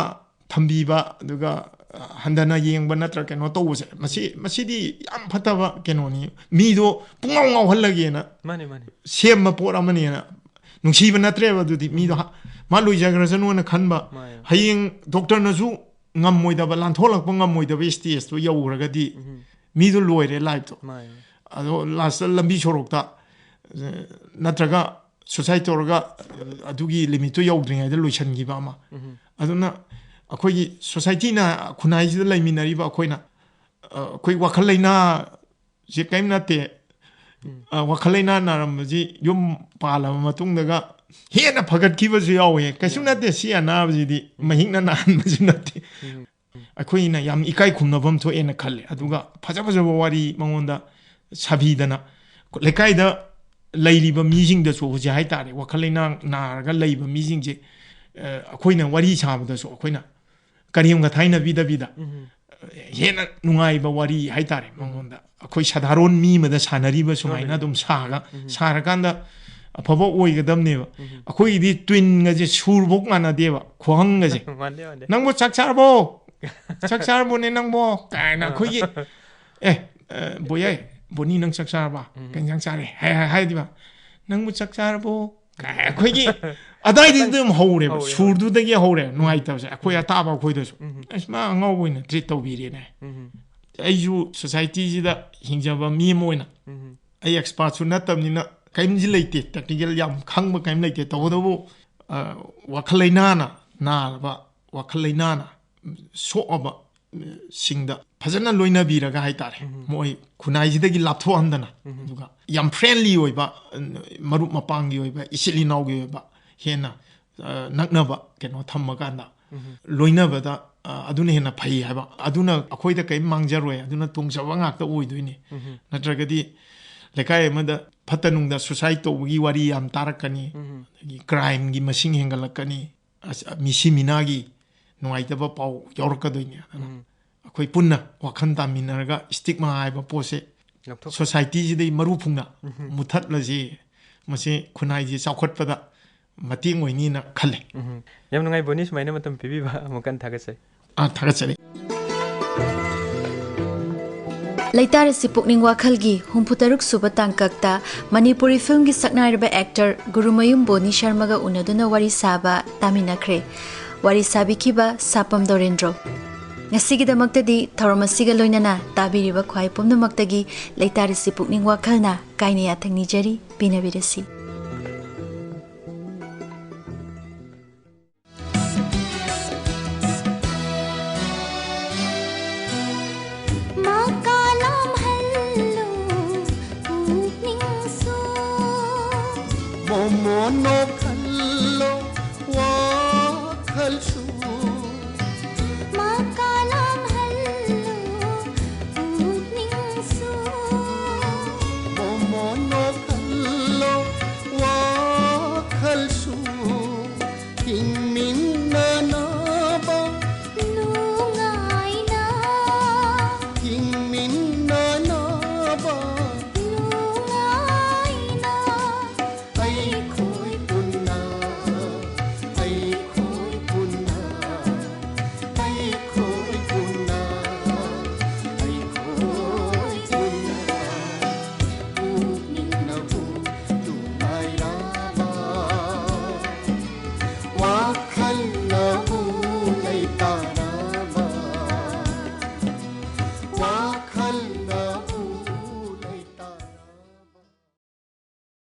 ꯊꯝꯕꯤꯕ, ꯑꯗꯨꯒ, ꯑ, ꯍꯟꯊꯅ ꯌꯦꯡꯕ ꯅꯠꯇ꯭ꯔꯒ ꯀꯩꯅꯣ ꯇꯧꯕꯁꯦ, ꯃꯁꯤ, ꯃꯁꯤꯗꯤ ꯌꯥꯝ ꯐꯠꯇꯕ ꯀꯩꯅꯣꯅꯤ꯫ ꯃꯤꯗꯣ ꯄꯨꯡꯉꯥꯎ ꯉꯥꯎꯍꯜꯂꯒꯦꯅ ꯃꯥꯅꯦ, ꯃꯥꯅꯦ꯫ ꯁꯦꯝꯕ ꯄꯣꯠ ꯑꯃꯅꯦꯅ ꯅꯨꯡꯁꯤꯕ ꯅꯠꯇ꯭ꯔꯦꯕ꯫ ꯑꯗꯨꯗꯤ ꯃꯤꯗꯣ ꯎꯝ꯫ ꯍ-, ꯃꯥ ꯂꯣꯏꯖꯈ꯭ꯔꯁꯅꯨꯅ ꯈꯟꯕ꯫ ꯃꯥꯅꯦ꯫ ꯍꯌꯦꯡ ꯗꯣꯛꯇꯔꯅꯁꯨ ꯉꯝꯃꯣꯏꯗꯕ, ꯂꯥꯟꯊꯣꯛꯂꯛꯄ ꯉꯝꯃꯣꯏꯗꯕ ꯁ꯭ꯇꯦꯖꯇꯣ ꯌꯧꯈ꯭ꯔꯒꯗꯤ ꯎꯝ꯫ ꯃꯤꯗꯣ ꯂꯣꯏꯔꯦ ꯂꯥꯏꯐꯇꯣ꯫ ꯃꯥꯅꯦ꯫ ꯑꯗꯣ ꯂꯥꯁꯇ ꯂꯝꯕꯤ ꯁꯣꯔꯣꯛꯇ, ꯑ, ꯅꯠꯇ꯭ꯔꯒ ꯁꯨꯁꯥꯏꯠ ꯇꯧꯔꯒ, ꯑ, ꯑꯗꯨꯒꯤ ꯂꯤꯃꯤꯠꯇꯣ ꯌꯧꯗ꯭ꯔꯤꯉꯩꯗ ꯂꯣꯏꯁꯤꯟꯈꯤꯕ ꯑꯃ꯫ ꯎꯝ꯫ ꯑꯗꯨꯅ ꯑꯩꯈꯣꯏꯒꯤ ꯁꯣꯁꯥꯏꯇꯤꯅ, ꯈꯨꯟꯅꯥꯏꯁꯤꯗ ꯂꯩꯃꯤꯟꯅꯔꯤꯕ ꯑꯩꯈꯣꯏꯅ, ꯑ, ꯑꯩꯈꯣꯏ ꯋꯥꯈꯜ ꯂꯩꯅꯥꯁꯦ ꯀꯔꯤꯝ ꯅꯠꯇꯦ꯫ ꯎꯝ꯫ ꯑ, ꯋꯥꯈꯜ ꯂꯩꯅꯥ ꯅꯥꯔꯝꯕꯁꯤ ꯌꯨꯝ ꯄꯥꯜꯂꯕ ꯃꯇꯨꯡꯗꯒ ꯍꯦꯟꯅ ꯐꯒꯠꯈꯤꯕꯁꯨ ꯌꯥꯎꯋꯦ꯫ ꯀꯩꯁꯨ ꯌꯥꯎꯋꯦ꯫ ꯅꯠꯇꯦ, ꯁꯤ ꯑꯅꯥꯕꯁꯤꯗꯤ ꯎꯝ꯫ ꯃꯍꯤꯛꯅ ꯅꯥꯍꯟꯕꯁꯨ ꯅꯠꯇꯦ꯫ ꯎꯝ꯫ ꯑꯩꯈꯣꯏꯅ ꯌꯥꯝ ꯏꯀꯥꯏ ꯈꯨꯝꯅꯐꯝ ꯊꯣꯛꯑꯦꯅ ꯈꯜꯂꯦ꯫ ꯑꯗꯨꯒ ꯐꯖ ꯐꯖꯕ ꯋꯥꯔꯤ ꯃꯉꯣꯟꯗ ꯁꯥꯕꯤꯗꯅ, ꯂꯩꯀꯥꯏꯗ ꯂꯩꯔꯤꯕ ꯃꯤꯁꯤꯡꯗꯁꯨ ꯍꯧꯖꯤꯛ ꯍꯥꯏꯇꯥꯔꯦ, ꯋꯥꯈꯜ ꯂꯩꯅꯥ ꯅꯥꯔꯒ ꯂꯩꯕ ꯃꯤꯁꯤꯡꯁꯦ, ꯑ, ꯑꯩꯈꯣꯏꯅ ꯋꯥꯔꯤ ꯁꯥꯕꯗꯁꯨ ꯑꯩꯈꯣꯏꯅ ꯀꯔꯦꯝ ꯀꯊꯥꯏꯅꯕꯤꯗꯕꯤꯗ, ꯎꯝ꯫ ꯍꯦꯟꯅ ꯅꯨꯡꯉꯥꯏꯕ ꯋꯥꯔꯤ ꯍꯥꯏꯇꯥꯔꯦ, ꯎꯝ꯫ ꯃꯉꯣꯟꯗ ꯑꯩꯈꯣꯏ ꯁꯥꯙꯥꯔꯣꯟ ꯃꯤ ꯑꯃꯗ ꯁꯥꯟꯅꯔꯤꯕ ꯁꯨꯃꯥꯏꯅ ꯍꯣꯏ꯫ ꯑꯗꯨꯝ ꯁꯥꯒ-, ꯎꯝ꯫ ꯁꯥꯔꯀꯥꯟꯗ ꯑꯐꯕ ꯑꯣꯏꯒꯗꯕꯅꯦꯕ꯫ ꯎꯝ꯫ ꯑꯩꯈꯣꯏꯒꯤꯗꯤ ꯇ꯭ꯋꯤꯟꯒꯁꯦ ꯁꯨꯔꯐꯧ ꯃꯥꯟꯅꯗꯦꯕ, ꯈꯨꯍꯪꯒꯁꯦ꯫ ꯃꯥꯟꯗꯦ, ꯃꯥꯟꯗꯦ꯫ "ꯅꯪꯕꯨ ꯆꯥꯛ ꯆꯥꯔꯕꯣ? ꯆꯥꯛ ꯆꯥꯔꯕꯣꯅꯦ ꯅꯪꯕꯣ?" ꯀꯥꯏꯅ ꯑꯥ꯫ ꯑꯩꯈꯣꯏꯒꯤ, "ꯑꯦ, "ꯑ, ꯕꯣꯌꯥꯏ, ꯕꯣꯅꯤ, ꯅꯪ ꯆꯥꯛ ꯆꯥꯔꯕ? ꯀꯩ ꯏꯟꯖꯥꯡ ꯆꯥꯔꯦ?" ꯍꯥꯏ-, ꯍꯥꯏ-, ꯍꯥꯏꯗꯤꯕ, "ꯅꯪꯕꯨ ꯆꯥꯛ ꯆꯥꯔꯕꯣ?" ꯀꯥꯏ ꯑꯩꯈꯣꯏꯒꯤ ꯑꯗꯥꯏꯗꯩ ꯑꯗꯨꯝ ꯍꯧꯔꯦꯕ, ꯍꯧꯔꯦ, ꯍꯧꯔꯦ꯫ ꯁꯨꯔꯗꯨꯗꯒꯤ ꯍꯧꯔꯦ ꯅꯨꯡꯉꯥꯏꯇꯕꯁꯦ꯫ ꯑꯩꯈꯣꯏ ꯑꯇꯥꯕ ꯑꯩꯈꯣꯏꯗꯁꯨ, "ꯑꯁ, ꯃꯥ ꯑꯉꯥꯎꯕ ꯑꯣꯏꯅ treat ꯇꯧꯕꯤꯔꯦꯅꯦ꯫ ꯑꯩꯁꯨ societyꯁꯤꯗ ꯍꯤꯡꯖꯕ ꯃꯤ ꯑꯃ ꯑꯣꯏꯅ ꯑꯩ expertꯁꯨ ꯅꯠꯇꯕꯅꯤꯅ ꯀꯔꯤꯝꯁꯤ ꯂꯩꯇꯦ, technical ꯌꯥꯝ ꯈꯪꯕ ꯀꯔꯤꯝ ꯂꯩꯇꯦ꯫ ꯇꯧꯕꯇꯕꯨ, ꯑ, ꯋꯥꯈꯜ ꯂꯩꯅꯥꯅ ꯅꯥꯔꯕ, ꯋꯥꯈꯜ ꯂꯩꯅꯥꯅ ꯁꯣꯛꯑꯕ, ꯑ, ꯁꯤꯡꯗ ꯐꯖꯅ ꯂꯣꯏꯅꯕꯤꯔꯒ ꯍꯥꯏꯇꯥꯔꯦ, ꯃꯣꯏ ꯈꯨꯟꯅꯥꯏꯁꯤꯗꯒꯤ ꯂꯥꯞꯊꯣꯛꯍꯟꯗꯅ, ꯑꯗꯨꯒ ꯌꯥꯝ friendly ꯑꯣꯏꯕ, ꯑ, ꯃꯔꯨꯞ ꯃꯄꯥꯡꯒꯤ ꯑꯣꯏꯕ, ꯏꯆꯤꯜ ꯏꯅꯥꯎꯒꯤ ꯑꯣꯏꯕ, ꯍꯦꯟꯅ, ꯑ, ꯅꯛꯅꯕ ꯀꯩꯅꯣ ꯊꯝꯃꯀꯥꯟꯗ, ꯂꯣꯏꯅꯕꯗ, ꯑ, ꯑꯗꯨꯅ ꯍꯦꯟꯅ ꯐꯩ ꯍꯥꯏꯕ꯫ ꯑꯗꯨꯅ ꯑꯩꯈꯣꯏꯗ ꯀꯔꯤꯝ ꯃꯥꯡꯖꯔꯣꯏ, ꯑꯗꯨꯅ ꯇꯣꯡꯖꯕ ꯉꯥꯛꯇ ꯑꯣꯏꯗꯣꯏꯅꯤ꯫ ꯅꯠꯇ꯭ꯔꯒꯗꯤ ꯂꯩꯀꯥꯏ ꯑꯃꯗ ꯐꯠꯇ ꯅꯨꯡꯗ suicide ꯇꯧꯕꯒꯤ ꯋꯥꯔꯤ ꯌꯥꯝ ꯇꯥꯔꯛꯀꯅꯤ, ꯑꯗꯒꯤ crimeꯒꯤ ꯃꯁꯤꯡ ꯍꯦꯟꯒꯠꯂꯛꯀꯅꯤ, ꯑꯁ, ꯃꯤꯁꯤ ꯃꯤꯅꯥꯒꯤ ꯅꯨꯡꯉꯥꯏꯇꯕ ꯄꯥꯎ ꯌꯥꯎꯔꯛꯀꯗꯣꯏꯅꯤ꯫ ꯑꯗꯨꯅ ꯑꯩꯈꯣꯏ ꯄꯨꯟꯅ ꯋꯥꯈꯜ ꯇꯥꯃꯤꯟꯅꯔꯒ stigma ꯍꯥꯏꯕ ꯄꯣꯠꯁꯦ ꯂꯧꯊꯣꯛ- societyꯁꯤꯗꯩ ꯃꯔꯨ ꯐꯨꯡꯅ ꯃꯨꯊꯠꯂꯁꯤ꯫ ꯃꯁꯤ ꯈꯨꯟꯅꯥꯏꯁꯤ ꯆꯥꯎꯈꯠꯄꯗ ꯃꯇꯦꯡ ꯑꯣꯏꯅꯤꯅ ꯈꯜꯂꯦ꯫ ꯎꯝ꯫ ꯌꯥꯝ ꯅꯨꯡꯉꯥꯏ, ꯕꯣꯅꯤ, ꯁꯨꯃꯥꯏꯅ ꯃꯇꯝ ꯄꯤꯕꯤꯕ ꯑꯃꯨꯛ ꯍꯟꯅ ꯊꯥꯒꯠꯆꯔꯤ꯫ ꯑꯥ, ꯊꯥꯒꯠꯆꯔꯤ꯫ ꯂꯩꯇꯥꯔꯁꯤ ꯄꯨꯛꯅꯤꯡ ꯋꯥꯈꯜꯒꯤ ꯍꯨꯝꯐꯨꯇꯔꯨꯛ ꯁꯨꯕ ꯇꯥꯡꯀꯛꯇ ꯃꯅꯤꯄꯨꯔꯤ filmꯒꯤ ꯁꯛꯅꯥꯏꯔꯕ actor ꯒꯨꯔꯨꯃꯌꯨꯝ ꯕꯣꯅꯤ ꯁꯔꯃꯒ ꯎꯅꯗꯨꯅ ꯋꯥꯔꯤ ꯁꯥꯕ ꯇꯥꯃꯤꯟꯅꯈ꯭ꯔꯦ꯫ ꯋꯥꯔꯤ ꯁꯥꯕꯤꯈꯤꯕ ꯁꯥꯄꯝ ꯗꯣꯔꯦꯟꯗ꯭ꯔꯣ꯫ ꯉꯁꯤꯒꯤꯗꯃꯛꯇꯗꯤ ꯊꯧꯔꯝ ꯑꯁꯤꯒ ꯂꯣꯏꯅꯅ ꯇꯥꯕꯤꯔꯤꯕ ꯈ꯭ꯋꯥꯏ ꯄꯨꯝꯅꯃꯛꯇꯒꯤ ꯂꯩꯇꯥꯔꯁꯤ ꯄꯨꯛꯅꯤꯡ ꯋꯥꯈꯜꯅ ꯀꯥꯏꯅ ꯌꯥꯊꯪ ꯅꯤꯖꯔꯤ, ꯄꯤꯅꯕꯤꯔꯁꯤ꯫ ꯃꯀꯥ ꯂꯥꯝꯍꯜꯂꯨ ꯄꯨꯛꯅꯤꯡꯁꯨ꯫ ꯃꯣꯃꯣ ꯅꯣꯛꯍꯜꯂꯣ ꯋꯥꯈꯜꯁꯨ꯫ ꯃꯀꯥ ꯂꯥꯝꯍꯜꯂꯨ ꯄꯨꯛꯅꯤꯡꯁꯨ꯫ ꯃꯣꯃꯣ ꯅꯣꯛꯍꯜꯂꯣ ꯋꯥꯈꯜꯁꯨ꯫ ꯍꯤꯡꯃꯤꯟ